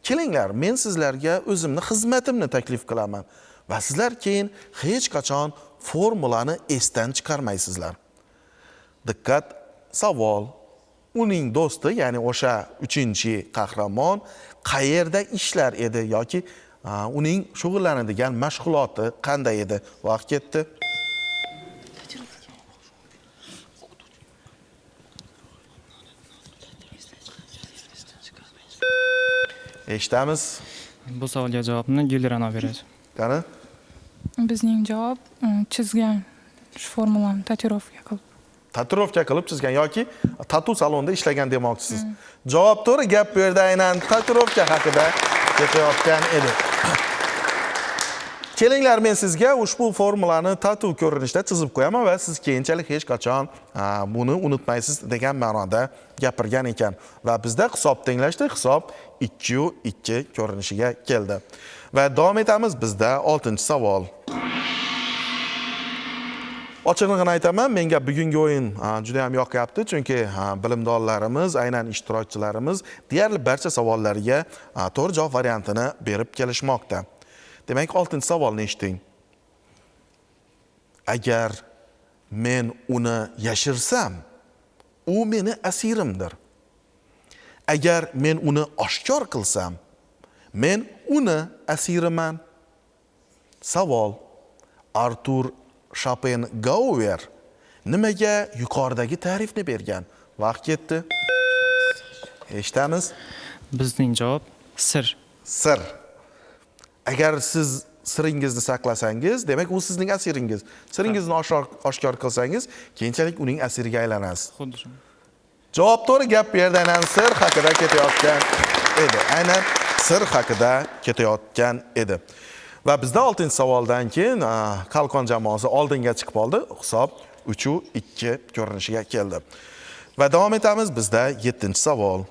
"Kelinglar, men sizlarga o'zimni xizmatimni taklif qilaman va sizlar keyin hech qachon formulani esdan chiqarmaysizlar." Diqqat, savol: uning do'sti, ya'ni o'sha uchinchi qahramon qayerda ishlar edi yoki uning shug'ullanadigan mashg'uloti qanday edi? Vaqt ketdi. Eshitamiz. Bu savolga javobni Gulirano beradi. Qani? Bizning javob chizgan shu formulani tatuirovka qilib. Tatuirovka qilib chizgan yoki tatu salonida ishlagan demoqchisiz. Javob to'g'ri. Gap bu yerda aynan tatuirovka haqida ketayotgan edi. Kelinglar, men sizga ushbu formulani tatu ko'rinishda chizib qo'yaman va siz keyinchalik hech qachon buni unutmaysiz degan ma'noda gapirgan ekan. Va bizda hisob tenglashdi. Hisob 2-2 ko'rinishiga keldi. Va davom etamiz bizda 6-savol. Ochig'ini aytaman, menga bugungi o'yin juda ham yoqyapti, chunki bilimdonlarimiz, aynan ishtirokchilarimiz deyarli barcha savollarga to'g'ri javob variantini berib kelishmoqda. Demak, 6-savolni eshiting. Agar men uni yashirsam, u meni asirimdir. Agar men uni oshkor qilsam, men uni asiriman. Savol: Artur Schopenhauer nimaga yuqoridagi ta'rifni bergan? Vaqt ketdi. Eshitamiz. Bizning javob sir. Sir. Agar siz siringizni saqlasangiz, demak u sizning asiringiz. Siringizni oshkor qilsangiz, keyinchalik uning asiriga aylanasiz. Xuddi shunday. Javob to'g'ri. Gap bu yerda aynan sir haqida ketayotgan edi. Aynan sir haqida ketayotgan edi. Va bizda 6-savoldan keyin Qalqon jamoasi oldinga chiqib oldi. Hisob 3-2 ko'rinishiga keldi. Va davom etamiz, bizda 7-savol.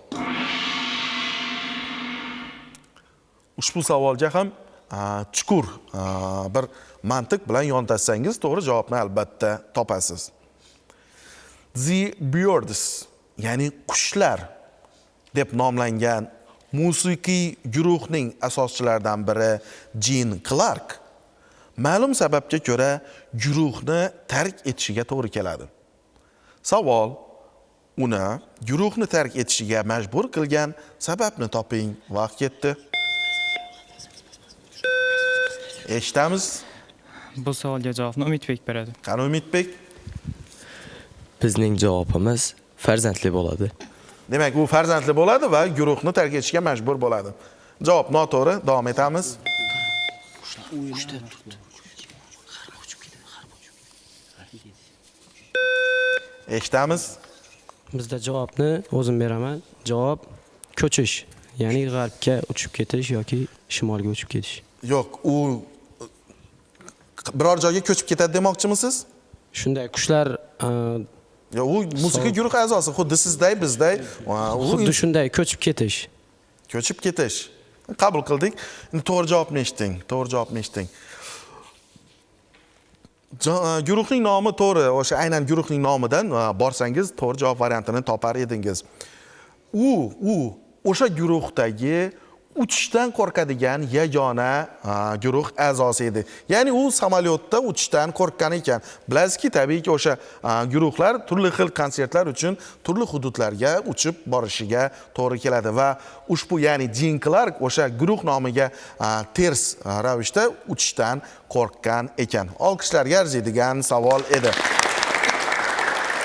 Ushbu savolga ham chuqur bir mantiq bilan yondashsangiz to'g'ri javobni albatta topasiz. The Birds, ya'ni qushlar deb nomlangan musiqiy guruhning asoschilaridan biri Jin Clark ma'lum sababga ko'ra guruhni tark etishiga to'g'ri keladi. Savol: uni guruhni tark etishiga majbur qilgan sababni toping. Vaqt ketdi. Eshitamiz. Bu savolga javobni Umidbek beradi. Qani Umidbek? Bizning javobimiz farzandli bo'ladi. Demak, u farzandli bo'ladi va guruhni tark etishga majbur bo'ladi. Javob noto'g'ri. Davom etamiz. Eshitamiz. Bizda javobni o'zim beraman. Javob ko'chish, ya'ni g'arbga uchib ketish yoki shimolga uchib ketish. Yo'q, u biror joyga ko'chib ketadi demoqchimisiz? Shunday, qushlar Yo, u musiqa guruhi a'zosi, xuddi sizday, bizday. Xuddi shunday ko'chib ketish. Ko'chib ketish. Qabul qildik. Endi to'g'ri javobni eshiting, to'g'ri javobni eshiting. Guruhning nomi to'g'ri, o'sha aynan guruhning nomidan borsangiz to'g'ri javob variantini topar edingiz. U o'sha guruhdagi uchishdan qo'rqadigan yagona guruh a'zosi edi. Ya'ni u samolyotda uchishdan qo'rqqan ekan. Bilasizki, tabiiyki o'sha guruhlar turli xil konsertlar uchun turli hududlarga uchib borishiga to'g'ri keladi va ushbu, ya'ni Jin Clark o'sha guruh nomiga ters ravishda uchishdan qo'rqqan ekan. Olqishlarga arziydigan savol edi.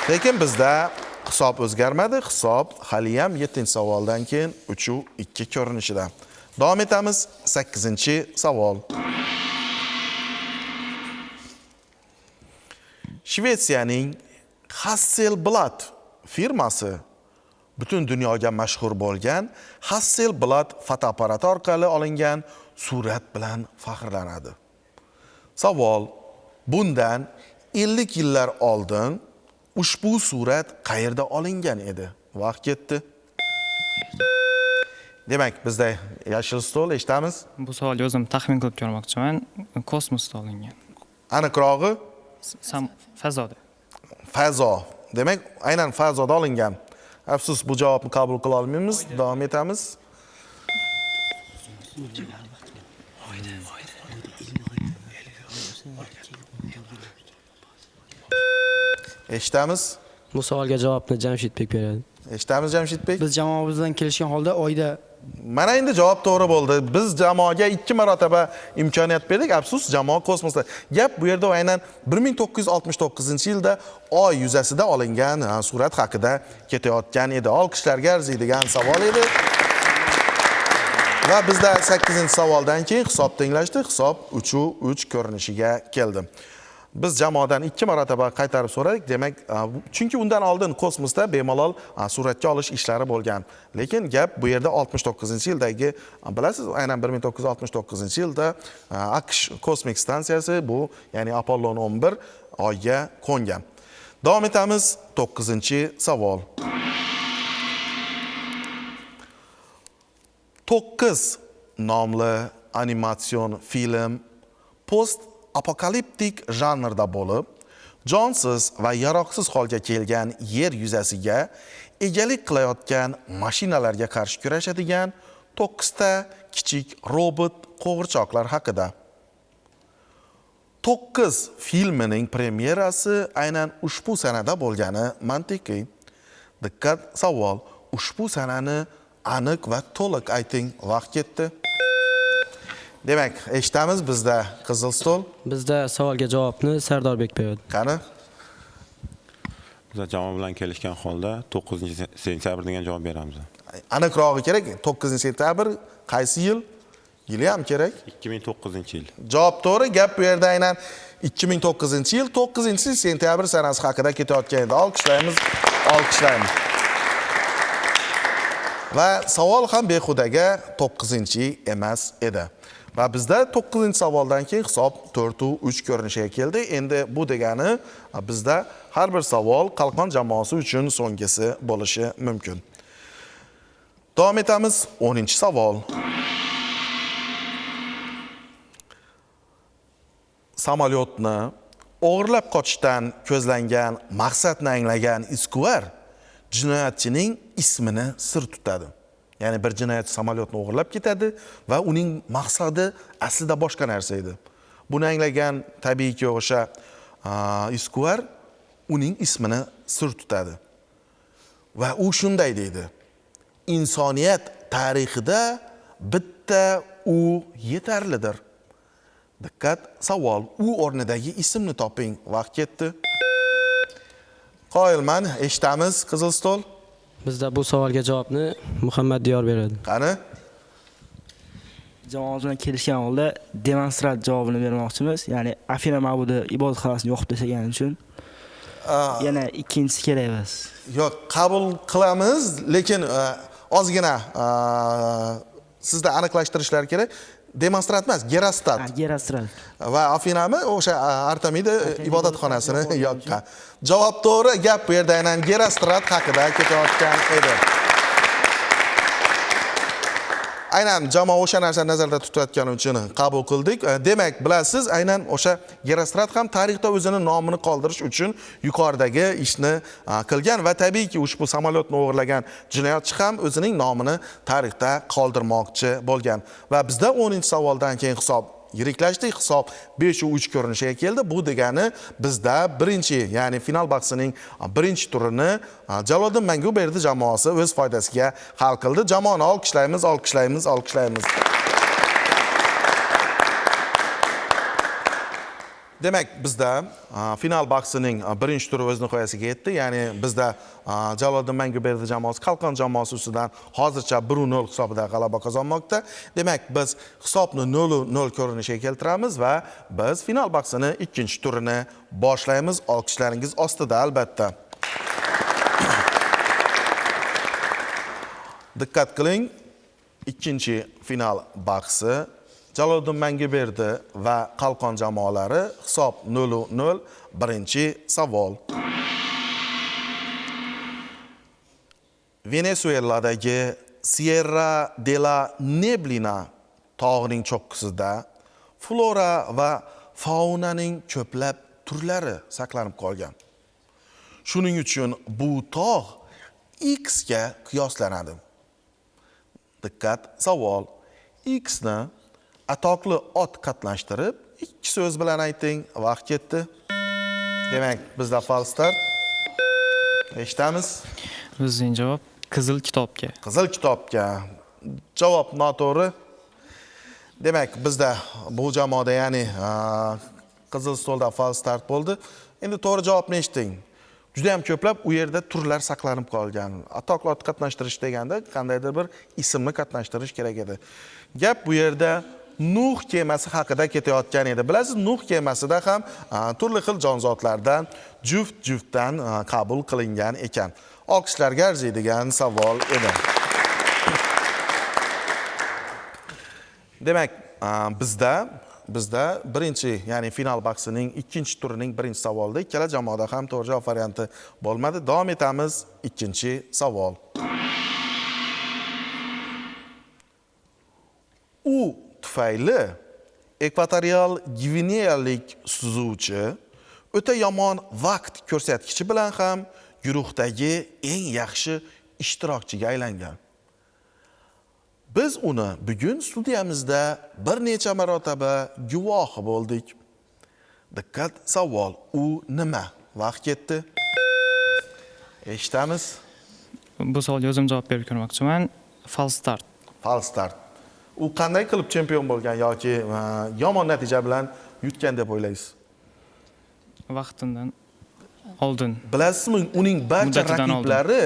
Lekin bizda hisob o'zgarmadi. Hisob haliyam 7-savoldan keyin 3-2 ko'rinishida. Davom etamiz. 8-savol. Shvetsiyaning Hasselblad firmasi butun dunyoga mashhur bo'lgan Hasselblad fotoapparati orqali olingan surat bilan faxrlanadi. Savol: bundan 50 yillar oldin ushbu surat qayerda olingan edi? Vaqt ketdi. Demak, bizda yashil stol, eshitamiz. Bu savolga o'zim taxmin qilib ko'rmoqchiman. Kosmosda olingan. Aniqrog'i? Fazoda. Fazo. Demak, aynan fazoda olingan. Afsus, bu javobni qabul qila olmaymiz. Davom etamiz. Eshitamiz. Bu savolga javobni Jamshidbek beradi. Eshitamiz Jamshidbek. Biz jamoamiz bilan kelishgan holda oyda. Mana endi javob to'g'ri bo'ldi. Biz jamoaga 2 marotaba imkoniyat berdik. Afsus, jamoa kosmosda. Gap bu yerda aynan 1969-yilda Oy yuzasida olingan surat haqida ketayotgan edi. Olqishlarga arziydigan savol edi. Va bizda 8-savoldan keyin hisob tenglashdi. Hisob 3-3 ko'rinishiga keldi. Biz jamoadan 2 marotaba qaytarib so'radik. Demak, chunki undan oldin kosmosda bemalol suratga olish ishlari bo'lgan. Lekin gap bu yerda 69-yildagi, bilasiz, aynan 1969-yilda AQSh kosmik stansiyasi, bu ya'ni Apollon 11 Oyga qo'ngan. Davom etamiz. 9-savol. 9 nomli animatsion film post apokaliptik janrda bo'lib, jonsiz va yaroqsiz holga kelgan yer yuzasiga egalik qilayotgan mashinalarga qarshi kurashadigan 9 ta kichik robot qo'g'irchoqlar haqida. 9 filmining premyerasi aynan ushbu sanada bo'lgani mantiqiy. Diqqat, savol: ushbu sanani aniq va to'liq ayting. Vaqt ketdi. Demak, eshitamiz, bizda qizil stol. Bizda savolga javobni Sardorbek beradi. Qani? Biz jamoa bilan kelishgan holda 9-sentyabr degan javob beramiz. Aniqrog'i kerak, 9-sentyabr qaysi yil? Yili ham kerak. 2009-yil. Javob to'g'ri. Gap bu yerda aynan 2009-yil 9-sentyabr sanasi haqida ketayotgan edi. Olqishlaymiz, olqishlaymiz. Va savol ham behudaga 9 emas edi. Va bizda 9-savoldan keyin hisob 4-3 ko'rinishiga keldi. Endi bu degani bizda har bir savol Qalqon jamoasi uchun so'nggisi bo'lishi mumkin. Davom etamiz. 10-savol. Samolyotni o'g'irlab qochishdan ko'zlangan maqsadni anglagan izquvar jinoyatchining ismini sir tutadi. Ya'ni bir jinoyatchi samolyotni o'g'irlab ketadi va uning maqsadi aslida boshqa narsa edi. Buni anglagan tabiiyki o'sha izquvar uning ismini sir tutadi. Va u shunday deydi: insoniyat tarixida bitta u yetarlidir. Diqqat, savol. U o'rnidagi ismni toping. Vaqt ketdi. Qoyilman, eshitamiz qizil stol. Bizda bu savolga javobni Muhammad Diyor beradi. Qani? Jamoamiz bilan kelishgan holda demonstrat javobini bermoqchimiz. Ya'ni Afina ma'budi ibodatxonasini yoqib tashlagani uchun. Yana ikkinchisi kerak emas. Yo'q, qabul qilamiz, lekin ozgina sizda aniqlashtirishlar kerak. Demonstrat emas, Gerostrat. Gerostrat. Va Afinami o'sha Artemida ibodatxonasini yoqqan. Javob to'g'ri, gap bu yerda aynan Gerostrat haqida ketayotgan edi. Aynan jamoa o'sha narsani nazarda tutayotgani uchun qabul qildik. Demak, bilasiz, aynan o'sha Gerostrat ham tarixda o'zini nomini qoldirish uchun yuqoridagi ishni qilgan va tabiiyki ushbu samolyotni o'g'irlagan jinoyatchi ham o'zining nomini tarixda qoldirmoqchi bo'lgan. Va bizda 10-savoldan keyin hisob yiriklashdi, hisob 5-3 ko'rinishiga keldi. Bu degani bizda birinchi, ya'ni final bahsining birinchi turini Jaloliddin Manguberdi jamoasi o'z foydasiga hal qildi. Jamoani olqishlaymiz, olqishlaymiz, olqishlaymiz. Demak, bizda final bahsining birinchi turi o'z nihoyasiga yetdi. Ya'ni bizda Jaloliddin Manguberdi jamoasi Qalqon jamoasi ustidan hozircha 1-0 hisobida g'alaba qozonmoqda. Demak, biz hisobni 0-0 ko'rinishiga keltiramiz va biz final bahsini ikkinchi turini boshlaymiz. Olqishlaringiz ostida albatta. Diqqat qiling, ikkinchi final bahsi Jaloliddin Manguberdi va Qalqon jamoalari, hisob 0-0. Birinchi savol. Venesueladagi Sierra de la Neblina tog'ining cho'qqisida flora va faunaning ko'plab turlari saqlanib qolgan. Shuning uchun bu tog' X ga qiyoslanadi. Diqqat, savol. X ni atoqli ot qatnashtirib, ikki so'z bilan ayting. Vaqt ketdi. Demak, bizda falstart. Eshitamiz. Bizning javob qizil kitobga. Qizil kitobga. Javob noto'g'ri. Demak, bizda bu jamoada, ya'ni qizil stolda falstart bo'ldi. Endi to'g'ri javobni eshiting. Juda ham ko'plab u yerda turlar saqlanib qolgan. Atoqli ot qatnashtirish deganda qandaydir bir ismni qatnashtirish kerak edi. Gap bu yerda Nuh kemasi haqida ketayotgan edi. Bilasiz, Nuh kemasida ham turli xil jonzotlardan juft-juftdan qabul qilingan ekan. Olqishlarga arziydigan savol edi. Demak, bizda birinchi, ya'ni final bahsining ikkinchi turining birinchi savolida ikkala jamoada ham to'g'ri javob varianti bo'lmadi. Davom etamiz. Ikkinchi savol. U tufayli ekvatorial gvineyalik suzuvchi o'ta yomon vaqt ko'rsatkichi bilan ham guruhdagi eng yaxshi ishtirokchiga aylangan. Biz uni bugun studiyamizda bir necha marotaba guvohi bo'ldik. Diqqat, savol. U nima? Vaqt ketdi. Eshitamiz. Bu savolga o'zim javob berib ko'rmoqchiman. Falstart. Falstart. U qanday qilib chempion bo'lgan yoki yomon natija bilan yutgan deb o'ylaysiz? Vaqtindan oldin. Bilasizmi, uning barcha raqiblari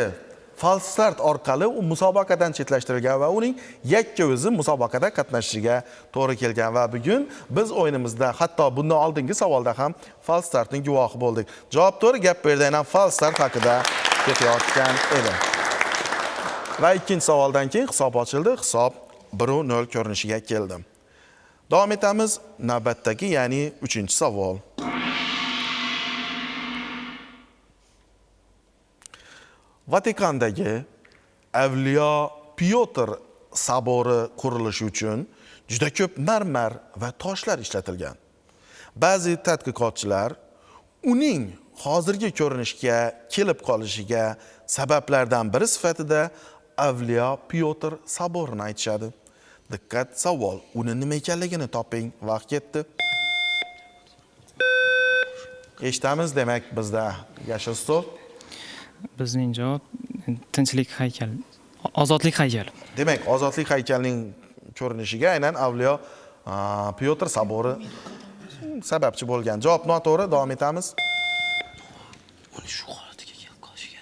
falstart orqali u musobaqadan chetlashtirilgan va uning yakka o'zi musobaqada qatnashishiga to'g'ri kelgan va bugun biz o'yinimizda hatto bundan oldingi savolda ham falstartning guvohi bo'ldik. Javob to'g'ri, gap bu yerda aynan falstart haqida ketayotgan edi. Va ikkinchi savoldan keyin hisob ochildi. Hisob 1-0 ko'rinishiga keldi. Davom etamiz navbatdagi, ya'ni 3-savol. Vatikandagi Avliyo Pyotr sobori qurilishi uchun juda ko'p marmar va toshlar ishlatilgan. Ba'zi tadqiqotchilar uning hozirgi ko'rinishga kelib qolishiga sabablardan biri sifatida Avliyo Pyotr soborini aytishadi. Diqqat, savol, uni nima ekanligini toping. Vaqt ketdi. Eshitamiz, demak bizda yashil stol. Bizning javob tinchlik haykali, ozodlik haykali. Demak, ozodlik haykalining ko'rinishiga aynan Avliyo Pyotr sobori sababchi bo'lgan. Javob noto'g'ri, davom etamiz. Uni shu holatiga kelib qolishiga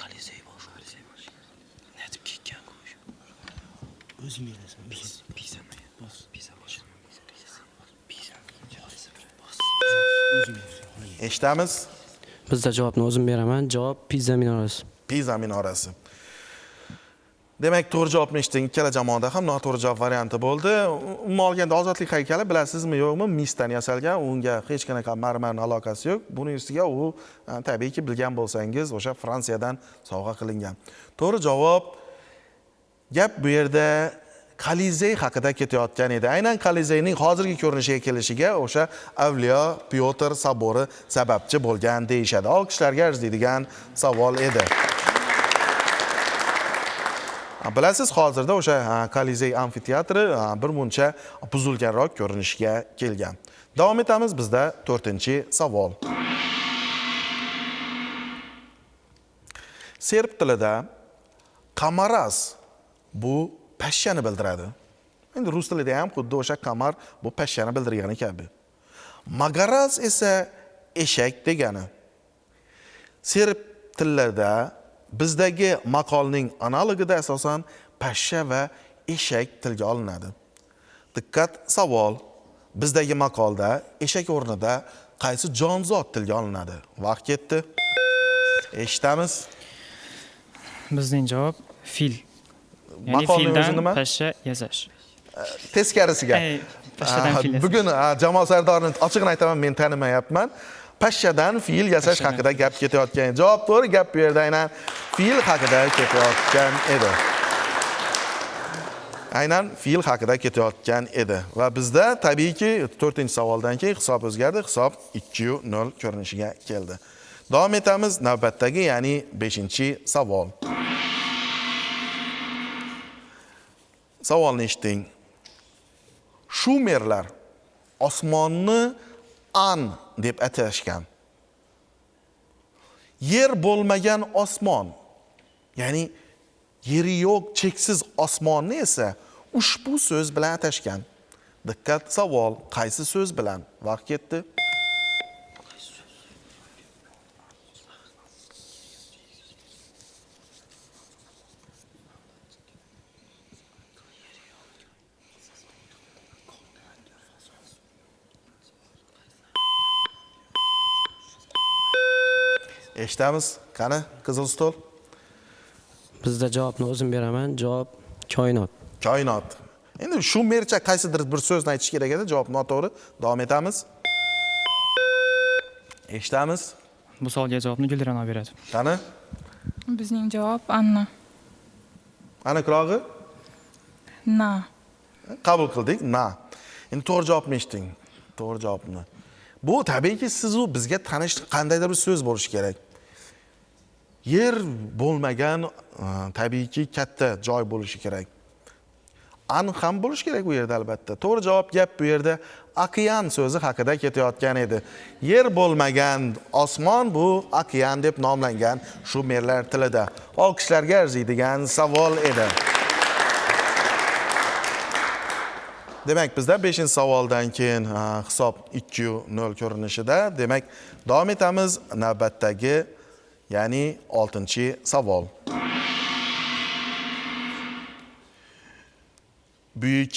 Kolizey bor. Netib ketgan qo'sh. O'zing bilasan. Pisa. Pisa. Eshitamiz. Bizda javobni o'zim beraman. Javob Piza minorasi. Piza minorasi. Demak, to'g'ri javobni eshitding. Ikkala jamoada ham noto'g'ri javob varianti bo'ldi. Umuman olganda ozodlik haykali, bilasizmi yo'qmi, misdan yasalgan, unga hech qanaqa marmarning aloqasi yo'q. Buning ustiga u tabiiyki bilgan bo'lsangiz, o'sha Fransiyadan sovg'a qilingan. To'g'ri javob, gap bu yerda Kolizey haqida ketayotgan edi. Aynan Kolizeyning hozirgi ko'rinishiga kelishiga o'sha Avliyo Pyotr sobori sababchi bo'lgan deyishadi. Olqishlarga arziydigan savol edi. Bilasiz, hozirda o'sha Kolizey amfiteatri bir muncha buzilganroq ko'rinishga kelgan. Davom etamiz bizda 4-savol. Serb tilida qamaraz bu pashshani bildiradi. Endi rus tilida ham xuddi o'sha qamar bu pashshani bildirgani kabi. Magaraz esa eshak degani. Serb tillarida bizdagi maqolning analogida asosan pashsha va eshak tilga olinadi. Diqqat, savol. Bizdagi maqolda eshak o'rnida qaysi jonzot tilga olinadi? Vaqt ketdi. Eshitamiz. Bizning javob fil. Ya'ni fildan pashsha yasash. Teskarisiga. Pashshadan fil yasash. Bugun jamoa sardorini ochig'ini aytaman, men tanimayapman. Pashshadan fil yasash haqida gap ketayotgan. Javob to'g'ri, gap bu yerda aynan fil haqida ketayotgan edi. Aynan fil haqida ketayotgan edi. Va bizda tabiiyki 4-savoldan keyin hisob o'zgardi. Hisob 2-0 ko'rinishiga keldi. Davom etamiz navbatdagi, ya'ni 5-savol. Savolni eshiting. Shumerlar osmonni An deb atashgan. Yer bo'lmagan osmon, ya'ni yeri yo'q cheksiz osmonni esa ushbu so'z bilan atashgan. Diqqat, savol, qaysi so'z bilan? Vaqt ketdi. Eshitamiz. Qani, qizil stol? Bizda javobni o'zim beraman. Javob koinot. Koinot. Endi shumercha qaysidir bir so'zni aytish kerak edi. Javob noto'g'ri. Davom etamiz. Eshitamiz. Bu savolga javobni Guldirona beradi. Qani? Bizning javob Anna. Aniqrog'i? Na. Qabul qildik, na. Endi to'g'ri javobni eshiting. To'g'ri javobni. Bu tabiiyki siz u bizga tanish qandaydir bir so'z bo'lishi kerak. Yer bo'lmagan tabiiyki katta joy bo'lishi kerak. An ham bo'lishi kerak u yerda albatta. To'g'ri javob, gap bu yerda okean so'zi haqida ketayotgan edi. Yer bo'lmagan osmon bu okean deb nomlangan shumerlar tilida. Olqishlarga arziydigan savol edi. Demak, bizda 5-savoldan keyin hisob 2-0 ko'rinishida. Demak, davom etamiz navbatdagi, ya'ni 6-savol. Buyuk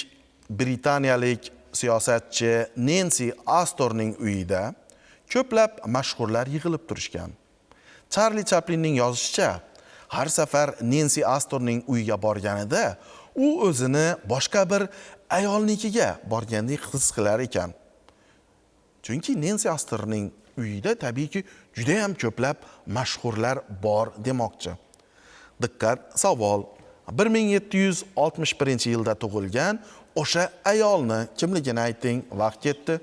britaniyalik siyosatchi Nensi Astorning uyida ko'plab mashhurlar yig'ilib turishgan. Charli Chaplinning yozishicha, har safar Nensi Astorning uyiga borganida u o'zini boshqa bir ayolnikiga borgandek his qilar ekan. Chunki Nensi Astorning uyida tabiiyki juda ham ko'plab mashhurlar bor demoqchi. Diqqat, savol. 1761-yilda tug'ilgan o'sha ayolni kimligini ayting. Vaqt ketdi.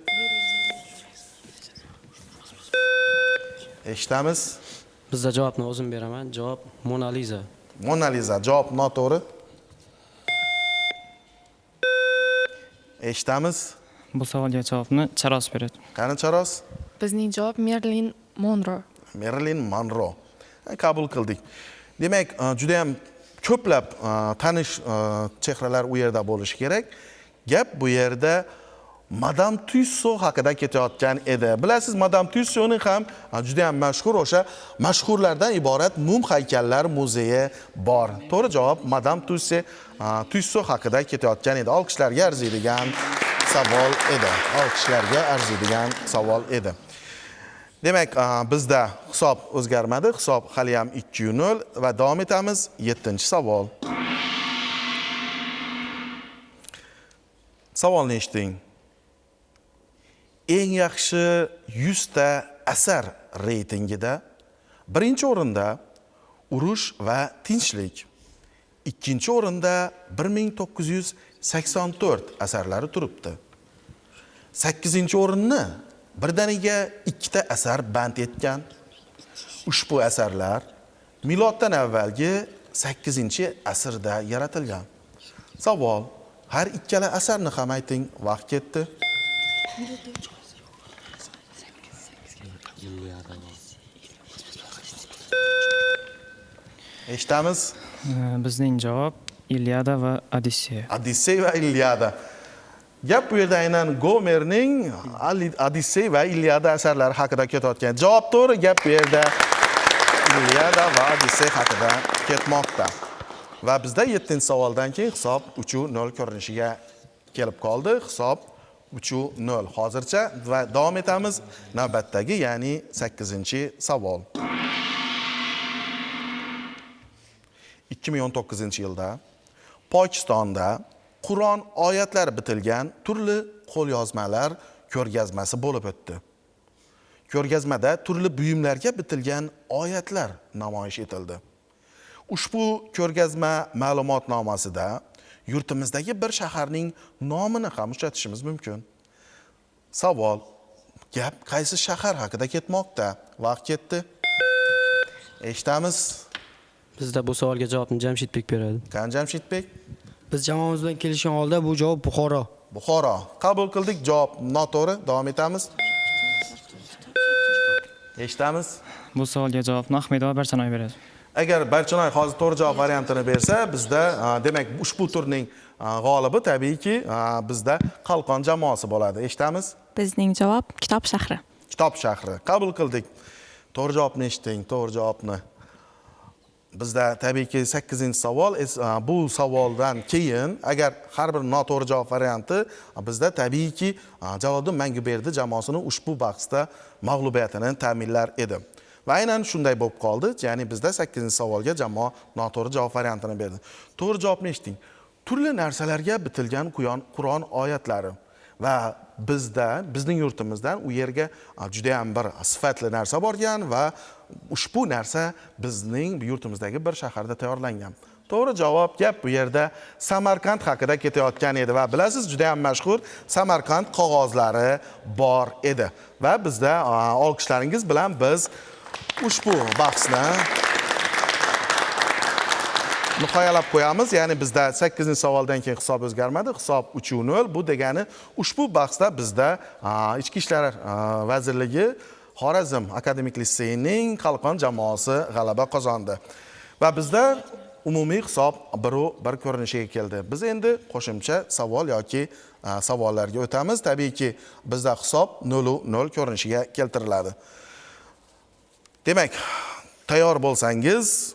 Eshitamiz. Bizda javobni o'zim beraman. Javob Mona Liza. Mona Liza javob noto'g'ri. Eshitamiz. Bu savolga javobni Charos beradi. Qani Charos? Bizning javob Marilyn Monroe. Marilyn Monroe. Qabul qildik. Demak, juda ham ko'plab tanish chehralar u yerda bo'lishi kerak. Gap bu yerda Madam Tusso haqida ketayotgan edi. Bilasiz, Madam Tussoning ham juda ham mashhur o'sha mashhurlardan iborat mum haykallar muzeyi bor. To'g'ri javob Madam Tusso haqida ketayotgan edi. Olqishlarga arziydigan savol edi. Olqishlarga arziydigan savol edi. Demak, bizda hisob o'zgarmadi. Hisob hali ham 2-0 va davom etamiz. 7-savol. Savolni eshiting. Eng yaxshi 100 ta asar reytingida birinchi o'rinda Urush va tinchlik, ikkinchi o'rinda 1984 asarlari turibdi. 8-o'rinni birdaniga 2 ta asar band etgan. Ushbu asarlar miloddan avvalgi 8-asrda yaratilgan. Savol: har ikkala asarni ham ayting. Vaqt ketdi. Eshitamiz. Bizning javob Iliada va Odisseya. Odisseya va Iliada. Gap bu yerda aynan Gomerning Odissey va Iliada asarlari haqida ketayotgan. Javob to'g'ri. Gap bu yerda Iliada va Odissey haqida ketmoqda. Va bizda 7-savoldan keyin hisob 3-0 ko'rinishiga kelib qoldi. Hisob 3-0 hozircha va davom etamiz navbatdagi, ya'ni 8-savol. 2019-yilda Pokistonda Qur'on oyatlari bitilgan turli qo'lyozmalar ko'rgazmasi bo'lib o'tdi. Ko'rgazmada turli buyumlarga bitilgan oyatlar namoyish etildi. Ushbu ko'rgazma ma'lumotnomasida yurtimizdagi bir shaharning nomini ham uchratishimiz mumkin. Savol: gap qaysi shahar haqida ketmoqda? Vaqt ketdi. Eshitamiz. Bizda bu savolga javobni Jamshidbek beradi. Qani Jamshidbek? Biz jamoamiz bilan kelishgan holda bu javob Buxoro. Buxoro. Qabul qildik. Javob noto'g'ri. Davom etamiz. Eshitamiz. Bu savolga javobni Ahmedova Barchanoy beradi. Agar Barchanoy hozir to'g'ri javob variantini bersa, bizda demak ushbu turning g'olibi tabiiyki bizda Qalqon jamoasi bo'ladi. Eshitamiz. Bizning javob Kitob shahri. Kitob shahri. Qabul qildik. To'g'ri javobni eshiting, to'g'ri javobni. Bizda tabiiyki 8-savol, bu savoldan keyin agar har bir noto'g'ri javob varianti bizda tabiiyki Jaloliddin Manguberdi jamoasini ushbu bahsda mag'lubiyatini ta'minlar edi. Va aynan shunday bo'lib qoldi. Ya'ni bizda 8-savolga jamoa noto'g'ri javob variantini berdi. To'g'ri javobni eshiting. Turli narsalarga bitilgan Qur'on oyatlari va bizda, bizning yurtimizdan u yerga juda ham bir sifatli narsa borgan va ushbu narsa bizning yurtimizdagi bir shaharda tayyorlangan. To'g'ri javob, gap bu yerda Samarqand haqida ketayotgan edi va bilasiz, juda ham mashhur Samarqand qog'ozlari bor edi. Va bizda olqishlaringiz bilan biz ushbu bahsni nihoyalab qo'yamiz. Ya'ni bizda 8-savoldan keyin hisob o'zgarmadi. Hisob 3-0. Bu degani ushbu bahsda bizda Ichki ishlar vazirligi Xorazm akademik litseyining Qalqon jamoasi g'alaba qozondi. Va bizda umumiy hisob 1-1 ko'rinishiga keldi. Biz endi qo'shimcha savol yoki savollarga o'tamiz. Tabiiyki bizda hisob 0-0 ko'rinishiga keltiriladi. Demak, tayyor bo'lsangiz,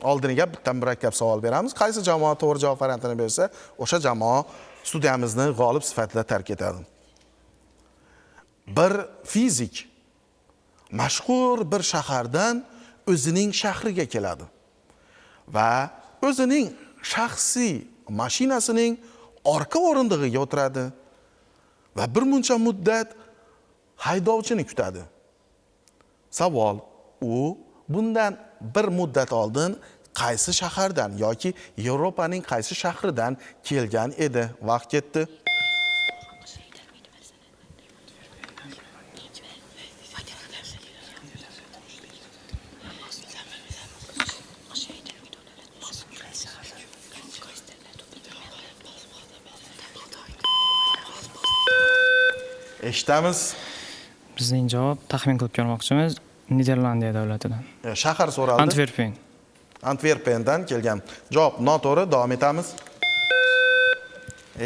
oldiniga bitta murakkab savol beramiz. Qaysi jamoa to'g'ri javob variantini bersa, o'sha jamoa studiyamizni g'olib sifatida tark etadi. Bir fizik mashhur bir shahardan o'zining shahriga keladi va o'zining shaxsiy mashinasining orqa o'rindig'iga o'tiradi va bir muncha muddat haydovchini kutadi. Savol: u bundan bir muddat oldin qaysi shahardan yoki Yevropaning qaysi shahridan kelgan edi? Vaqt ketdi. Eshitamiz. Bizning javob taxmin qilib ko'rmoqchimiz, Niderlandiya davlatidan. Shahar so'raldi. Antwerpen. Antwerpendan kelgan. Javob noto'g'ri, davom etamiz.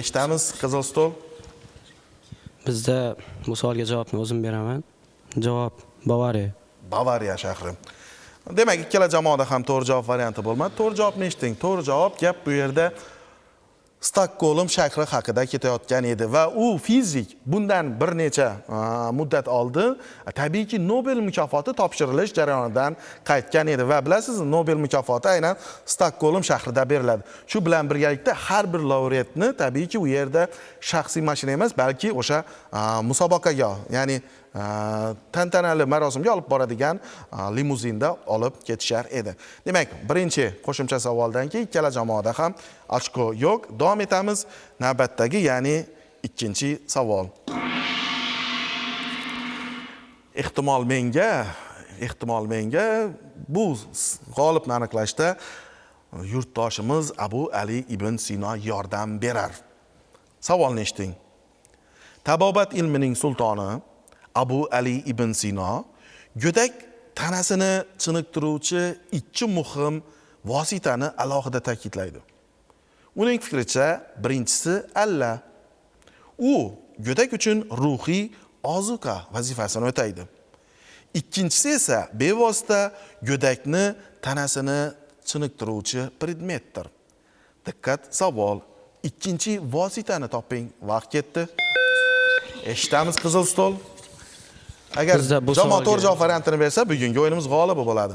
Eshitamiz, qizil stol. Bizda bu savolga javobni o'zim beraman. Javob Bavariya. Bavariya shahri. Demak, ikkala jamoada ham to'g'ri javob varianti bo'lmadi. To'g'ri javobni eshiting. To'g'ri javob, gap bu yerda Stokgolm shahri haqida ketayotgan edi va u fizik bundan bir necha muddat oldin tabiiyki Nobel mukofoti topshirilish jarayonidan qaytgan edi va bilasiz, Nobel mukofoti aynan Stokgolm shahrida beriladi. Shu bilan birgalikda har bir laureatni tabiiyki u yerda shaxsiy mashina emas, balki o'sha musobaqaga, ya'ni tantanali marosimga olib boradigan limuzinda olib ketishar edi. Demak, birinchi qo'shimcha savoldan keyin ikkala jamoada ham ochko yo'q. Davom etamiz navbatdagi, ya'ni ikkinchi savol. Ehtimol menga bu g'olibni aniqlashda yurtdoshimiz Abu Ali ibn Sino yordam berar. Savolni eshiting. Tabobat ilmining sultoni Abu Ali ibn Sino go'dak tanasini chiniqtiruvchi ikki muhim vositani alohida ta'kidlaydi. Uning fikricha, birinchisi alla. U go'dak uchun ruhiy ozuqa vazifasini o'taydi. Ikkinchisi esa bevosita go'dakni tanasini chiniqtiruvchi predmetdir. Diqqat, savol. Ikkinchi vositani toping. Vaqt ketdi. Eshitamiz, qizil stol. Agar jamoa to'g'ri javob variantini bersa, bugungi o'yinimiz g'olibi bo'ladi.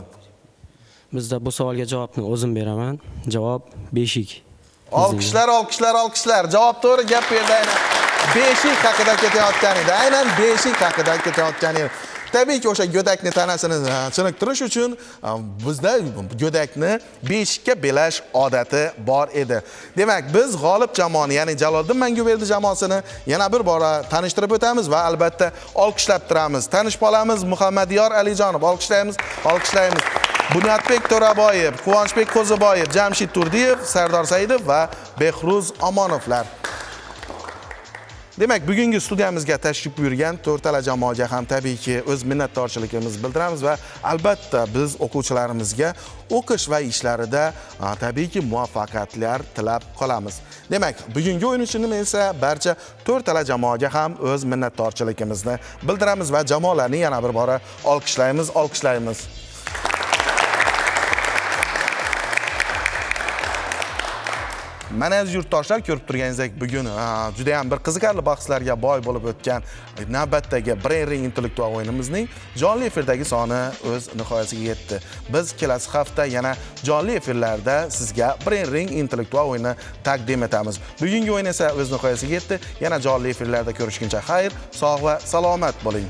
Bizda bu savolga javobni o'zim beraman. Javob beshik. Olqishlar, olqishlar, olqishlar. Javob to'g'ri, gap bu yerda aynan beshik haqida ketayotgan edi. Aynan beshik haqida ketayotgan edi. Tabiiyki o'sha go'dakni tanasini chiniqtirish uchun bizda go'dakni beshikka belash odati bor edi. Demak, biz g'olib jamoani, ya'ni Jaloliddin Manguberdi jamoasini yana bir bora tanishtirib o'tamiz va albatta olqishlab turamiz. Tanishib olamiz, Muhammadiyor Alijonov, olqishlaymiz, olqishlaymiz. Bunyodbek To'raboyev, Quvonchbek Qo'ziboyev, Jamshid Turdiyev, Sardor Saidov va Behruz Omonovlar. Demak, bugungi studiyamizga tashrif buyurgan to'rtala jamoaga ham tabiiyki o'z minnatdorchiligimizni bildiramiz va albatta biz o'quvchilarimizga o'qish va ishlarida tabiiyki muvaffaqiyatlar tilab qolamiz. Demak, bugungi o'yin uchun esa barcha to'rtala jamoaga ham o'z minnatdorchiligimizni bildiramiz va jamoalarni yana bir bora olqishlaymiz, olqishlaymiz. Mana aziz yurtdoshlar, ko'rib turganingizdek bugun juda ham bir qiziqarli bahslarga boy bo'lib o'tgan navbatdagi Brain Ring intellektual o'yinimizning jonli efirdagi soni o'z nihoyasiga yetdi. Biz kelasi hafta yana jonli efirlarda sizga Brain Ring intellektual o'yinini taqdim etamiz. Bugungi o'yin esa o'z nihoyasiga yetdi. Yana jonli efirlarda ko'rishguncha xayr, sog' va salomat bo'ling.